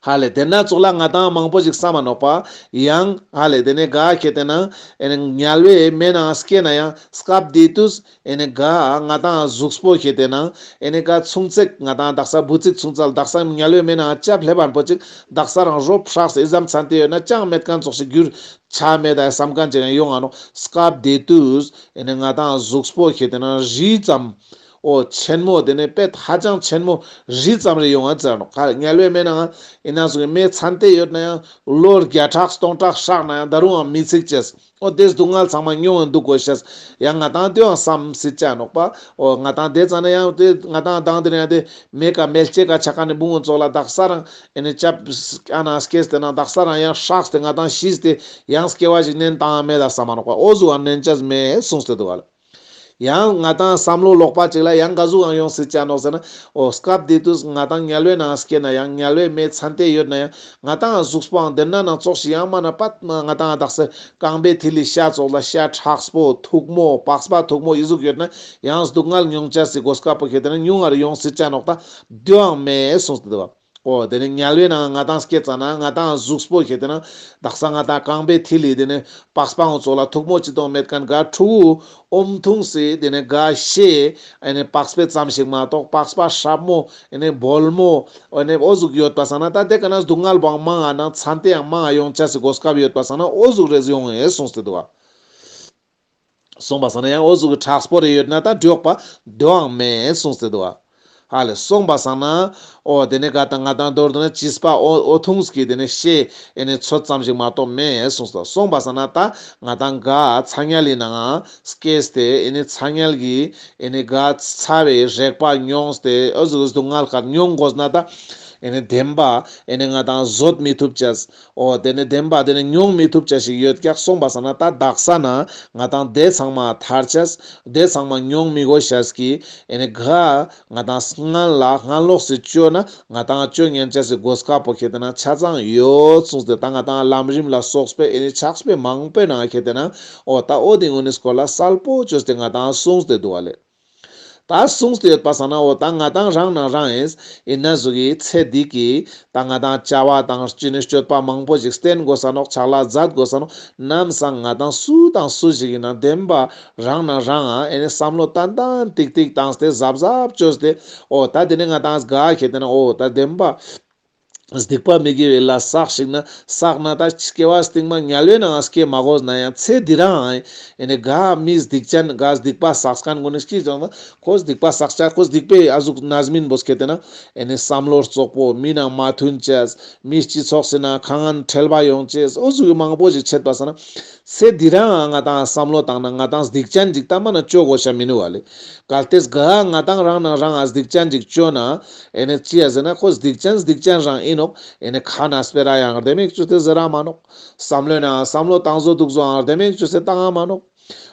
ཧ་ལེ་དེ་ན་ཙོགས་ལ་ང་དང་མང་པོ་ཞིག་བསམ་མ་ནོག་པ་ཡང་ཧ་ལེ་དེ་ནས་ག་ཁེ་དེ་ན་ཨེ་ནི་དམྱལ་བའི་མེ་ནང་སྐྱེས་ན་ཡང་སྐབས་དེ་དུས་ཨེ་ནི་ག་ང་དང་གཟུགས་པོ་ཁེ་དེ་ན་ཨེ་ནི་ག་ཆུང་ཙེག་ང་དང་དག་ས་བུ་ཙིག་ཆུང་ཙལ་དག་ས་དམྱལ་བའི་མེ་ནང་ལྕབ་སླེབས་པ་པོ་ཅིག་དག་ས་རང་རོབ་ཧྲགས་ཨི་ཙམ་ཚན་ཏེ་ཡོད་ན་ཅང་མེད་མཁན་ཙོགས་ཤིག་གྱུར་ཆ་མེད་ད་བསམ་མཁན་ཅིག་ཡང་ཡོང་ང་ནོག་སྐབས་དེ་དུས་ཨེ་ནི་ང་དང་གཟུགས་པོ་ཁེ་དེ་ན་རི་ཙམ་འོ་ཆེན་མོ་དེ་ནས་དཔེ་ཧ་ཅང་ཆེན་མོ་རི་ཙམ་རེ་ཡོང་ང་ཙ་ནོག་ཁ་དམྱལ་བའི་མེ་ནང་ཨེ་ན་ཟུག་མེ་ཚན་ཏེ་ཡོད་ན་ཡང་ལོ་བརྒྱ་ཕྲག་སྟོང་ཕྲག་ཧྲག་ན་ཡང་ད་རུང་ཡང་མི་ཚིག་ཅེས། འོ་དེ་སྡུག་བསྔལ་ཚང་མ་མྱོང་ཡང་འདུག་དགོས་ཤེས། ཡང་ང་དང་དེའང་བསམ་སྲིད་ཅ་ནོག་པ། འོ་ང་དང་དེ་ཙ་ན་ཡང་དེ་ང་དང་དང་དེ་ནས་ཡང་དེ་མེ་ཀ་མེ་ལྕེ་ཀ་ཆ་ཁ་ནས་བུང་བུ་ཙོགས་ལ་དག་ས་རང་ཨེ་ནི་ཅབ་ཨ་ན་སྐྱེས་ཏེ་ན་དག་ས་རང་ཡང་ཧྲགས་ཏེ་ང་དང་ཤིས་ཏེ་ཡང་སྐྱེ་བ་ཞིག་ནན་དང་མེད་ལ་བསམ་མ་ནོག་པ། འོ་ཟུག་ཨ་ནན་ཅས་མེད་གསུངས་ཏེ་འདུག་ག་ལེ། ཡང་ང་དང་བསམ་བློ་ལོག་པ་ཅིག་ལ་ཡང་ག་ཟུག་ཡང་ཡོང་སྲིད་ཅ་ནོག་ཟེར་ན། འོ་སྐབས་དེ་དུས་ང་དང་དམྱལ་བའི་ནང་སྐྱེས་ན་ཡང་དམྱལ་བའི་མེ་ཚན་ཏེ་ཡོད་ན་ཡང་ང་དང་གཟུགས་པོའང་དེ་ན་ནང་ཙོགས་ཤིག་ཡང་མ་ན་པད་མ་ང་དང་དག་ས་རྐང་པའི་མཐིལ་ལི་ཤ་ཙོགས་ལ་ཤ་མཁྲེགས་པོ་མཐུག་མོ་པགས་པ་མཐུག་མོ་ཨི་ཟུག་ཡོད་ན་ཡང་སྡུག་བསྔལ་མྱོང་ཅས་སི་གོ་སྐབས་པོ་ཁེ་དེ་ན་ཉུང་ངར་ཡོང་སྲིད་ཅ་ནོག་ད་དེའང་མེད་གསུངས་ཏེ་འདུག་པ། འོ་དེ་ནས་དམྱལ་བའི་ནང་ང་དང་སྐྱེས་ཙ་ན་ང་དང་གཟུགས་པོ་ཁེ་དེ་ན་དག་ས་ང་དང་རྐང་པའི་མཐིལ་ལི་དེ་ནས་པགས་པའང་ཙོགས་ལ་མཐུག་མོ་ཅི་དང་མེད་མཁན་ག་ཕྲུ་གུ་ཨོམ་ཐུང་སི་དེ་ནས་ག་ཤེས་ཨེ་ནས་པགས་པའི་ཙམ་ཞིག་མ་གཏོགས་པགས་པ་སྲབ་མོ་ཨེ་ནས་སྦོལ་མོ་ཨེ་ནས་འོ་ཟུག་ཡོད་པ་སང་ན་ད་དེ་ཀ་ན་སྡུག་བསྔལ་བོའང་མང་ང་ནང་ཚན་ཏེ་ཡང་མང་ང་ཡོང་ཅས་སི་གོ་སྐབས་ཡོད་པ་སང་ན་འོ་ཟུག་རེ་ཡོང་ངེ་གསུངས་ཏེ་འདུག་པ། སོང་པ་སང་ན་ཡང་འོ་ཟུག་གི་མཁྲེགས་པོ་རེ་ཡོད་ན་ད་འགྲིག་པ་དེའང་མེད་གསུངས་ཏེ་འདུག་པ། ཧ་ལེ་སོང་པ་སང་ན་འོ་དེ་ནས་ག་ད་ང་དང་མདོར་བསྡུ་ན་བྱིས་པ་འོ་འོ་ཐུང་སྐྱེས་དེ་ནས་ཤེས་ཨེ་ནས་ཚོད་ཙམ་ཞིག་མ་གཏོགས་མེད་གསུངས་ཏེ་སོང་པ་སང་ན་ད་ང་དང་ག་ཚ་དམྱལ་ལི་ནང་སྐྱེས་ཏེ་ཨེ་ནས་ཚ་དམྱལ་གྱི་ཨེ་ནས་ག་ཚ་བའི་རེག་པ་མྱོང་སྟེ་འོ་ཟུག་སྡུག་བསྔལ་ཁ་མྱོང་དགོས་ན་ད་ཨེ་ནས་བདེན་པ་ཨེ་ནས་ང་དང་བཟོད་མི་ཐུབ་ཅས། འོ་དེ་ནས་བདེན་པ་དེ་ནས་མྱོང་མི་ཐུབ་ཅས་ཤིག་ཡོད་ཀྱག་སོང་པ་སང་ན་ད་དག་ས་ན་ང་དང་དེ་ཚང་མ་ཐར་ཅས་དེ་ཚང་མ་མྱོང་མི་དགོས་ཤས་ཀྱི་ཨེ་ནས་ག་ང་དང་སྔན་ལ་སྔན་ལོགས་སི་བཅོས་ན་ང་དང་བཅོ་ཉན་ཅས་སི་གོ་སྐབས་པོ་ཁེ་དེ་ན་ཆ་ཚང་ཡོད་གསུངས་ཏེ་ད་ང་དང་ལམ་རིམ་ལ་སོགས་པའི་ཨེ་ནས་ཕྱག་དཔེ་མང་པོའི་ནང་ཁེ་དེ་ན་འོ་ད་འོ་དེ་ངོ་ནི་སྐོར་ལ་གསལ་པོ་བཅོས་ཏེ་ང་དང་གསུངས་ཏེ་འདུག་པ་ལེ། ད་གསུངས་ཏེ་ཡོད་པ་སང་ན་འོ་ད་ང་དང་རང་ནང་རང་ཨིན་ཨིན་ན་ཟུག་གི་ཚེ་འདི་གི་ད་ང་དང་བྱ་བ་དང་ཅི་ནས་སྤྱོད་པ་མང་པོ་ཞིག་བསྟེན་དགོས་ས་ནོག་ཕྱག་ལས་མཛད་དགོས་ས་ནོག་ནམ་སང་ང་དང་སུ་དང་སུ་ཞིག་ཨིན་ན་བདེན་པ་རང་ནང་རང་ཨ་ཨེ་ནས་བསམ་བློ་ཏན་ཏན་ཏིག་ཏིག་བཏང་སྟེ་གཟབ་གཟབ་བཅོས་ཏེ་འོ་ད་དེ་ནས་ང་དང་ག་ཁེ་དེ་ན་འོ་ད་བདེན་པ་ སྡིག་པ་མི་དགེ་བའི་ལས་བསགས་ཤིག་ན་བསགས་ན་ད་སྐྱེ་བ་སྟིང་མ་དམྱལ་བའི་ནང་སྐྱེ་མ་དགོས་ན་ཡང་ཚེ་འདི་རང་ཨེ་ནི་ག་མི་སྡིག་ཅན་ག་སྡིག་པ་བསགས་མཁན་ཀུན་ནི་སྐྱིད་ཅང་ན་ཁོ་སྡིག་པ་བསགས་ཅ་ཁོ་སྡིག་པའི་ཨ་ཟུག་རྣམ་སྨིན་པོ་སྐྱེ་ཏེ་ན་ཨེ་ནི་བསམ་བློ་རྩོག་པོ་མི་ནང་མ་མཐུན་ཅེས་མི་སྤྱི་ཚོགས་སི་ནང་ཁ་ངན་ཁྲེལ་བ་ཡོང་ཅེས་འོ་ཟུག་གི་མང་པོ་ཞིག་ཆད་པ་སང་ན་ཚེ་འདི་རང་ང་ཏང་བསམ་བློ་བཏང་ན་ང་ཏང་སྡིག་ཅན་ཅིག་ད་མ་ན་ཅོ་དགོས་ཤ་མི་ནུག་བ་ལེ། གལ་ཏེ་ག་ང་ཏང་རང་ནང་རང་ང་སྡིག་ཅན་ཅིག་ཅོ་ན་ཨེ་ནི་ཅི་ཡ་ཟེར་ན་ཁོ་སྡིག་ཅན་སྡིག་ཅན་རང་ཨིན་ནོག། ཨེ་ནི་ཁ་ན་སྤེ་ར་ཡང་རྡེ་མིག་ཅུ་སྟེ་ཟེར་ར་མ་ནོག། བསམ་བློའི་ནང་བསམ་བློ་བཏང་བཟོ་འདུག་བཟོ་ཡང་རྡེ་མིག་ཅུ་སྟེ་བཏང་ང་མ་ནོག།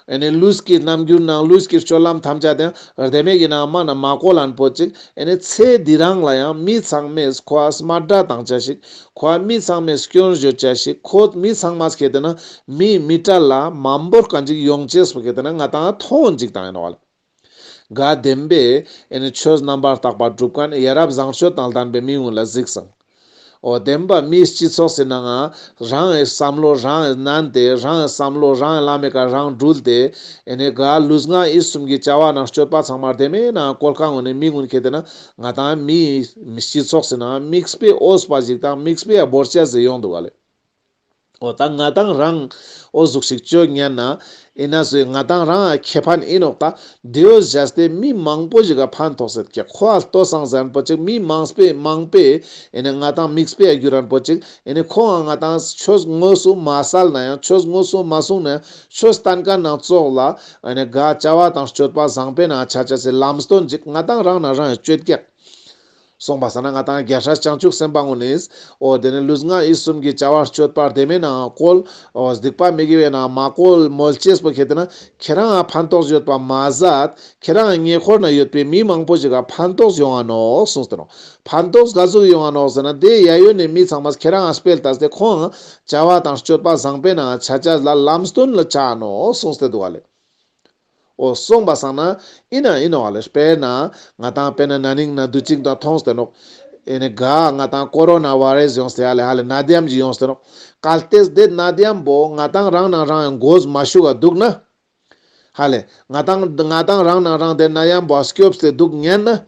ཨེ་ནི་ལུས་ཀྱི་རྣམ་འགྱུར་ནང་ལུས་ཀྱི་སྤྱོད་ལམ་ཐམས་ཅད་དེ་རྡེ་མིག་གི་ནང་མ་ན་མ་བཀོལ་ལན་པོ་ཅིག། ཨེ་ནི་ཚེ་འདི་རང་ལ་ཡང་མི་ཚང་མས་ཁོ་ཨ་སྨད་སྒྲ་བཏང་ཅ་ཞིག། ཁོ་ཨ་མི་ཚང་མས་སྐྱོན་བརྗོད་ཅ་ཞིག། ཁོ་མི་ཚང་མ་སྐྱེ་དེ་ན་མི་མི་གྲལ་ལ་མ་འབོར་མཁན་ཅིག་ཡོང་ཅེས་པོ་སྐྱེ་དེ་ན་ང་ཏང་ཐོང་ཅིག་བཏང་ཡིན་ནོག་བ་ལེ། ག་བདེན་པས་ཨེ་ནི་ཆོས་རྣམ་པར་དག་པ་སྒྲུབ་མཁན་ཡ་རབས་བཟང་སྤྱོད་དང་ལྡན་པའི་མི་ཀུན་ལ་གཟིགས་སང་། འོ་བདེན་པ་མིའི་སྤྱི་ཚོགས་སི་ནང་ང་རང་ངི་བསམ་བློ་རང་ངི་ནན་ཏེ་རང་ངི་བསམ་བློ་རང་ངི་ལམ་མེ་ཀ་རང་འགྲུལ་ཏེ་ཨེ་ནི་ག་ལུས་ངག་ཡིད་གསུམ་གྱི་བྱ་བ་ནང་སྤྱོད་པ་ཚང་མ་རྡེ་མིག་ནང་བཀོལ་མཁན་ཀུན་ནི་མི་ཀུན་ཁྱེར་ཏེ་ན་ང་ཏང་མིའི་སྤྱི་ཚོགས་སི་ནང་ང་མིག་དཔེ་འོས་པ་ཞིག་དང་མིག་དཔེ་ཡ་བོར་ཅ་ཟེར་ཡོང་འདུག་ག་ལེ། འོ་ད་ང་ཏང་རང་འོ་ཟུག་ཞིག་ཅོ་ཉན་ན་ཨིན་ན་ཟོས་ང་ཏང་རང་ཁེ་ཕན་ཨིན་ནོག། ད་དེའོ་བཞག་སྟེ་མི་མང་པོ་ཞིག་ག་ཕན་ཐོགས་སེད་ཀྱག། ཁོ་ཨ་ལྟོས་སང་ཟེར་ན་པོ་ཅིག་མི་མང་པོས་མང་པོས་ཨེ་ནི་ང་ཏང་མིག་དཔེ་ཡ་གྱུར་རན་པོ་ཅིག། ཨེ་ནི་ཁོང་ང་ང་ཏང་ཆོས་དངོས་སུ་མ་སལ་ན་ཡང་ཆོས་དངོས་སུ་མ་གསུངས་ན་ཡང་ཆོས་བསྟན་མཁན་ནང་ཙོགས་ལ་ཨེ་ནི་ག་བྱ་བ་དང་སྤྱོད་པ་བཟང་པོའི་ནང་ཆ་ཅེས་སི་ལམ་སྟོན་ཅིག་ང་ཏང་རང་ནང་རང་ཡང་ཅོད་ཀྱག། སོང་པ་སང་ན་ང་ཏང་རྒྱལ་སྲས་བྱང་ཆུབ་སེམས་དཔའ་ཀུན་ནི་འོ་དེ་ནི་ལུས་ངག་ཡིད་གསུམ་གྱི་བྱ་བ་སྤྱོད་པ་རྡེ་མིག་ནང་བཀོལ། འོ་སྡིག་པ་མི་དགེ་བའི་ནང་མ་བཀོལ་མོལ་ཅེས་པོ་ཁྱེར་ཏེ་ན་ཁྱེད་རང་ང་ཕན་ཐོགས་ཡོད་པ་མ་ཟད་ཁྱེད་རང་ངི་ཉེ་འཁོར་ན་ཡོད་པའི་མི་མང་པོ་ཞིག་ག་ཕན་ཐོགས་ཡོང་ང་ནོག་གསུངས་ཏེ་ནོག། ཕན་ཐོགས་ག་ཟུག་ཡོང་ང་ནོག་ཟེར་ན་དེ་ཡ་ཡོད་ནི་མི་ཚང་མ་ཁྱེད་རང་ང་སྤེལ་ཏེ་ཁོང་ང་བྱ་བ་དང་སྤྱོད་པ་བཟང་པོའི་ནང་ཆ་ཅེས་ལ་ལམ་སྟོན་ལ་ཆ་ནོག་གསུངས་ཏེ་འདུག་ག་ལེ། འོ་སོང་པ་སང་ན་ཨིན་ན་ཨིན་ནོག་ལེ། དཔེར་ན་ང་ཏང་དཔེར་ན་ན་ནིང་ན་དུས་ཅིག་ཏུ་མཐོང་སྟེ་ནོག། ཨེ་ནི་ག་ང་ཏང་ཀོ་རོ་ན་བྷ་རེས་ཡོངས་ཏེ་ཧ་ལེ་ཧ་ལེ་ནད་ཡམས་ཅིག་ཡོངས་ཏེ་ནོག། གལ་ཏེ་དེ་ནད་ཡམས་པོ་ང་ཏང་རང་ནང་རང་འགོས་མ་ཤུག་ག་འདུག་ན་ཧ་ལེ་ང་ཏང་ང་ཏང་རང་ནང་རང་དེ་ནད་ཡམས་པོ་སྐྱོབས་ཏེ་འདུག་ཉན་ན་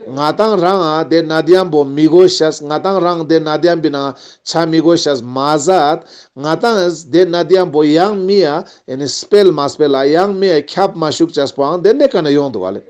ང་ཏང་རང་ཨ་དེ་ནད་ཡམས་པོ་མི་འགོས་ཤེས། ང་ཏང་རང་དེ་ནད་ཡམས་པའི་ནང་ཆ་མི་འགོས་ཤེས་མ་ཟད་ང་ཏང་དེ་ནད་ཡམས་པོ་ཡང་མི་ཡ་ཨེ་ནི་སྤེལ་མ་སྤེལ་ལ་ཡང་མི་ཡ་ཁྱབ་མ་ཤུག་ཅེས་པོའང་དེ་ནེ་ཀ་ན་ཡོང་འདུག་ག་ལེ།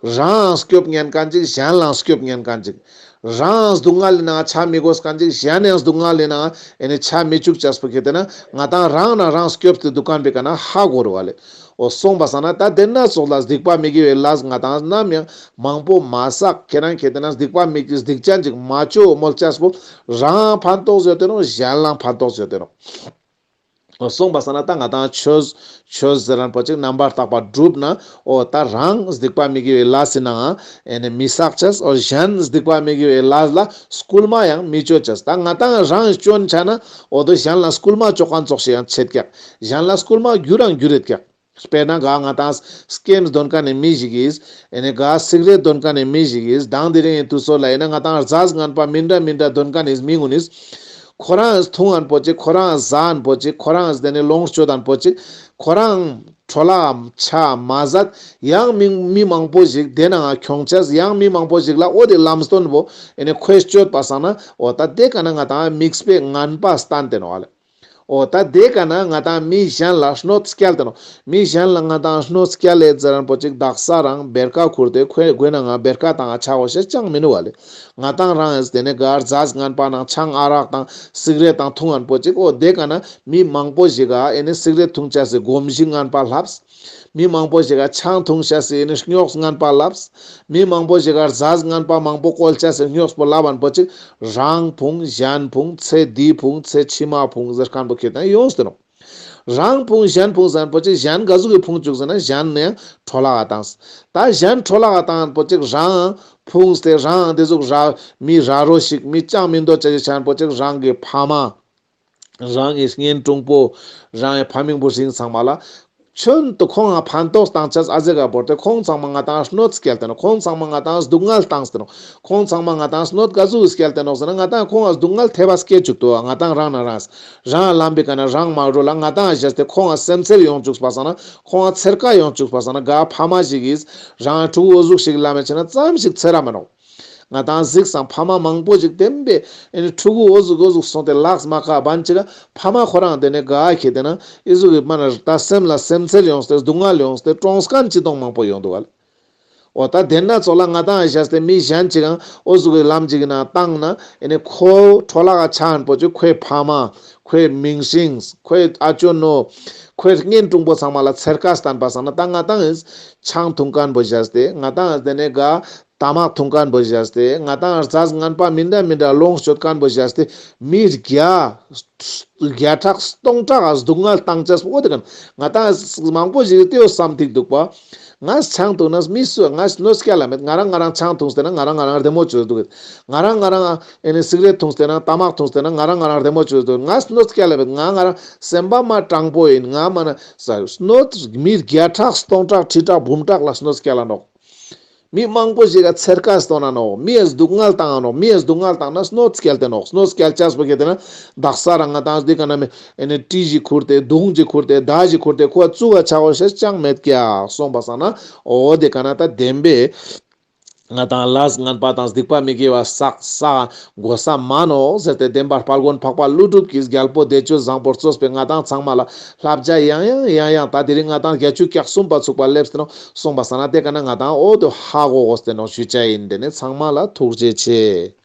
རང་སྐྱོབ་ཉན་མཁན་ཅིག་གཞན་ལའང་སྐྱོབ་ཉན་མཁན་ཅིག། རང་སྡུག་བསྔལ་ལི་ནང་ཆ་མི་དགོས་མཁན་ཅིག་གཞན་ཡང་སྡུག་བསྔལ་ལི་ནང་ཨེ་ནི་ཆ་མི་བཅུག་ཅེས་པོ་ཁྱེར་ཏེ་ན་ང་ཏང་རང་ནང་རང་སྐྱོབས་ཏེ་འདུག་མཁན་པའི་ཀ་ན་ཧ་གོ་རུ་བ་ལེ། འོ་སོང་པ་སང་ན་ད་དེ་ན་ཙོགས་ལ་སྡིག་པ་མི་དགེ་བའི་ལས་ང་ཏང་ནམ་ཡང་མང་པོ་མ་བསགས། ཁྱེད་རང་ཁྱེར་ཏེ་ན་སྡིག་པ་མི་དགེ་སྡིག་ཅན་ཅིག་མ་ཅོ་མོལ་ཅེས་པོ་རང་ཕན་ཐོགས་ཡོད་དེ་ནོག། གཞན་ལའང་ཕན་ཐོགས་ཡོད་དེ་ནོག། སོང་པ་སང་ན་ད་ང་ཏང་ཆོས་ཆོས་ཟེར་རན་པོ་ཅིག་རྣམ་པར་དག་པ་སྒྲུབ་ན་འོ་ད་རང་སྡིག་པ་མི་དགེ་བའི་ལས་སི་ནང་ཨེ་ནི་མི་བསགས་ཅེས། འོ་གཞན་སྡིག་པ་མི་དགེ་བའི་ལས་ལ་སྐུལ་མ་ཡང་མི་ཅོ་ཅེས། ད་ང་ཏང་རང་ཅོན་ཆ་ན་འོ་དོ་གཞན་ལ་སྐུལ་མ་ཅོ་མཁན་ཙོགས་ཤིག་ཡང་ཆེད་ཀྱག། གཞན་ལ་སྐུལ་མ་གྱུར་རང་གྱུར་རེད་ཀྱག། དཔེར་ན་ག་ང་ཏང་སྐེམས་འདོན་མཁན་ནི་མི་ཞིག་གིས་ཨེ་ནི་ག་སིག་རེཊ་འདོན་མཁན་ནི་མི་ཞིག་གིས་དང་དེ་རིང་གི་དུས་ཚོད་ལ་ཨེ་ནི་ང་ཏང་རྫས་ངན་པ་མི་འདྲ་མི་འདྲ་འདོན་མཁན་ནི་མི་ཀུན་ནིས་ཁོ་རང་འཐུང་ཨན་པོ་ཅིག། ཁོ་རང་ཟ་ཨན་པོ་ཅིག། ཁོ་རང་དེ་ནི་ལོངས་སྤྱོད་ཨན་པོ་ཅིག། ཁོ་རང་འཕྲོ་བརླག་ཆ་མ་ཟད་ཡང་མི་མི་མང་པོ་ཞིག་དེ་ནང་ཁྱོང་ཅེས། ཡང་མི་མང་པོ་ཞིག་ལ་འོ་དེ་ལམ་སྟོན་པོ་ཨེ་ནི་ཁོས་ཅོད་པ་སང་ན་འོ་ད་དེ་ཀ་ན་ང་ཏང་མིག་དཔེ་ངན་པ་སྟན་ཏེ་ནོག་ལེ། འོ་ད་དེ་ཀ་ན་ང་ཏང་མི་གཞན་ལ་གནོད་སྐྱལ་ཏེ་ནོག། མི་གཞན་ལ་ང་ཏང་གནོད་སྐྱལ་ལེ་ཟེར་རན་པོ་ཅིག་དག་ས་རང་བེར་ཀ་ཁུར་ཏེ་ཁོའི་མགོའི་ནང་ང་བེར་ཀ་བཏང་ང་ཆ་འོ་ཤེས་ཅང་མི་ནུག་བ་ལེ། ང་ཏང་རང་ཨེ་དེ་ནི་ག་རྫས་ངན་པ་ནང་ཆང་ཨ་རག་དང་སིག་རེཊ་དང་འཐུང་ཨན་པོ་ཅིག། འོ་དེ་ཀ་ན་མི་མང་པོ་ཞིག་ག་ཨེ་ནི་སིག་རེཊ་འཐུང་ཅེས་སི་གོམས་གཤིས་ངན་པ་ལྷབས། མི་མང་པོ་ཞིག་ག་ཆང་འཐུང་ཤེས་སི་ཨེ་ནི་རྙོགས་ངན་པ་ལྷབས། མི་མང་པོ་ཞིག་ག་རྫས་ངན་པ་མང་པོ་བཀོལ་ཅེས་སི་རྙོགས་པོ་ལྷབ་ཨན་པོ་ཅིག། རང་ཕུང་གཞན་ཕུང་ཚེ་འདི་ཕུང་ཚེ་ཕྱི་མ་ཕུང་ཟེར་མཁན་པོ་ཁྱེད་དང་ཡོངས་ཏེ་ནོག། རང་ཕུང་གཞན་ཕུང་ཟེར་ཨན་པོ་ཅིག། གཞན་ག་ཟུག་གི་ཕུང་བཅུག་ཟེར་ན་གཞན་ནི་ཡང་འཕྲོ་བརླག་ག་བཏང་། ད་གཞན་འཕྲོ་བརླག་ག་བཏང་ཨན་པོ་ཅིག་རང་ཕུང་སྟེ་རང་དེ་ཟུག་ར་མི་ར་རོ་ཞིག་མི་ཅང་མི་འདོད་ཅེས་ཅན་པོ་ཅིག་རང་གི་ཕ་མ། རང་གི་གཉེན་དྲུང་པོ། རང་གི་ཕ་མིང་བུ་སྲིང་ཚང་མ་ལ་ཁྱོན་དུ་ཁོང་ང་ཕན་ཐོགས་བཏང་ཅེས་ཨ་ཟེ་ག་བོར་ཏེ་ཁོང་ཚང་མ་ང་ཏང་གནོད་སྐྱལ་ཏེ་ནོག། ཁོང་ཚང་མ་ང་ཏང་སྡུག་བསྔལ་བཏང་སྟེ་ནོག། ཁོང་ཚང་མ་ང་ཏང་གནོད་ག་ཟུག་སྐྱལ་ཏེ་ནོག་ཟེར་ན་ང་ཏང་ཁོང་ང་སྡུག་བསྔལ་ཐེབས་པ་སྐྱེ་བཅུག་ཏོ། ང་ཏང་རང་ན་རང་རང་ལམ་པའི་ཀ་ན་རང་མ་འགྲོ་ལ་ང་ཏང་ཞེས་ཏེ་ཁོང་ང་སེམས་འཚེར་ཡོང་བཅུག་པ་སང་ན་ཁོང་ང་འཚེར་ཀ་ཡོང་བཅུག་པ་སང་ན་ག་ཕ་མ་ཞིག་གིས་རང་ཕྲུ་གུ་འོ་ཟུག་ཞིག་ལ་མེད་ཆེ་ན་ཙམ་ཞིག་འཚེར་ར་མི་ནོག། ང་དང་གཟིགས་སང་ཕ་མ་མང་པོ་ཞིག་བདེན་པའི་ཨེ་ནི་ཕྲུ་གུ་འོ་ཟུག་འོ་ཟུག་སོང་སྟེ་ལགས་མ་ཁ་བན་ཅིག་ཕ་མ་ཁོ་རང་དེ་ནས་ག་ཁེ་དེ་ན་ཨི་ཟུག་གི་མ་ན་ད་སེམས་ལ་སེམས་འཚེར་ཡོངས་ཏེ་སྡུག་བསྔལ་ཡོངས་ཏེ་གྲོངས་མཁན་ཅི་དང་མང་པོ་ཡོང་འདུག་ག་ལེ། འོ་ད་དེ་ན་ཙོགས་ལ་ང་དང་ཞག་སྟེ་མི་གཞན་ཅིག་གང་འོ་ཟུག་གི་ལམ་ཅིག་ན་བཏང་ན་ཨེ་ནི་ཁོ་འཕྲོ་བརླག་ཆ་ཧན་པོ་ཅིག་ཁོའི་ཕ་མ་ཁོའི་མིང་སྲིང་ཁོའི་ཨ་ཅོ་ནོ་ཁོའི་གཉེན་དྲུང་པོ་ཚང་མ་ལ་འཚེར་ཁ་བསྟན་པ་སང་ན་ད་ང་དང་ཆང་འཐུང་མཁན་པོ་ཞག་སྟེ་ང་དང་དེ་ནས་ག་ཏ་མག་འཐུང་མཁན་པོ་ཞག་སྟེ་ང་དང་རྫས་ངན་པ་མི་འདྲ་མི་འདྲ་ལོངས་སྤྱོད་མཁན་པོ་ཞག་སྟེ་མི་བརྒྱ་བརྒྱ་ཕྲག་སྟོང་ཕྲག་ག་སྡུག་བསྔལ་བཏང་ཅེས་པོ་འོ་དེ་ག་ན་ང་དང་མང་པོ་ཞིག་དེའོ་བསམ་ཐིག་འདུག་པ། ང་ཆང་འཐུང་ན་མི་སུ་ང་གནོད་སྐྱེལ་ལ་མེད། ང་རང་ང་རང་ཆང་འཐུང་སྟེ་ན་ང་རང་ང་རང་བདེ་མོ་བཅོས་འདུག་ང་རང་ང་རང་ཨེ་ནི་སིག་རེཊ་འཐུང་སྟེ་ན་ཏ་མག་འཐུང་སྟེ་ན་ང་རང་ང་རང་བདེ་མོ་བཅོས་འདུག་ང་གནོད་སྐྱེལ་ལ་མེད། ང་ང་རང་སེམས་པ་མ་དྲང་པོ་ཡིན། ང་མ་ན་ས་གནོད་མི་བརྒྱ་ཕྲག་སྟོང་ཕྲག་ཁྲི་ཕྲག་འབུམ་ཕྲག་ལ་གནོད་སྐྱེལ་ལ་ནོག་མི་མང་པོ་ཞིག་ག་འཚེར་ཁ་སྟོན་ན་ནོག་མི་ཡ་སྡུག་བསྔལ་བཏང་ང་ནོག་མི་ཡ་སྡུག་བསྔལ་བཏང་ན་གནོད་སྐྱེལ་ཏེ་ནོག་གནོད་སྐྱེལ་ཅེས་པོ་ཁེ་དེ་ན་དག་ས་རང་ང་དང་འདི་ག་ན་མེ་ཨེ་ནི་གྲི་ཞིག་ཁུར་ཏེ་མདུང་ཞིག་ཁུར་ཏེ་མདའ་ཞིག་ཁུར་ཏེ་ཁོ་བཙུགས་པ་ཆ་བོ་ཤེས་ཅང་མེད་ཀྱག་སོང་པ་སང་ན་འོ་དེ་ག་ན་ད་བདེན་པའི་ང་དང་ལས་ངན་པ་དང་སྡིག་པ་མི་དགེ་བ་བསགས་ས་དགོས་ས་མ་ནོག་ཟེར་ཏེ་བདེན་པར་དཔལ་མགོན་འཕགས་པ་ཀླུ་སྒྲུབ་ཀྱིས་རྒྱལ་པོ་བདེ་སྤྱོད་བཟང་པོར་གཙོས་པའི་ང་དང་ཚང་མ་ལ་བསླབ་བྱ་ཡང་ཡང་ཡང་ཡང་ད་དེ་རིང་ང་དང་བརྒྱད་ཅུ་གྱ་གསུམ་པ་ཚུགས་པ་སླེབས་ཏེ་ནོག་སོང་པ་སང་ན་དེ་ག་ན་ང་དང་འོ་དོ་ཧ་གོ་དགོས་ཏེ་ནོག་ཞུ་བྱ་ཡིན། དེ་ནས་ཚང་མ་ལ་ཐུགས་རྗེ་ཆེ།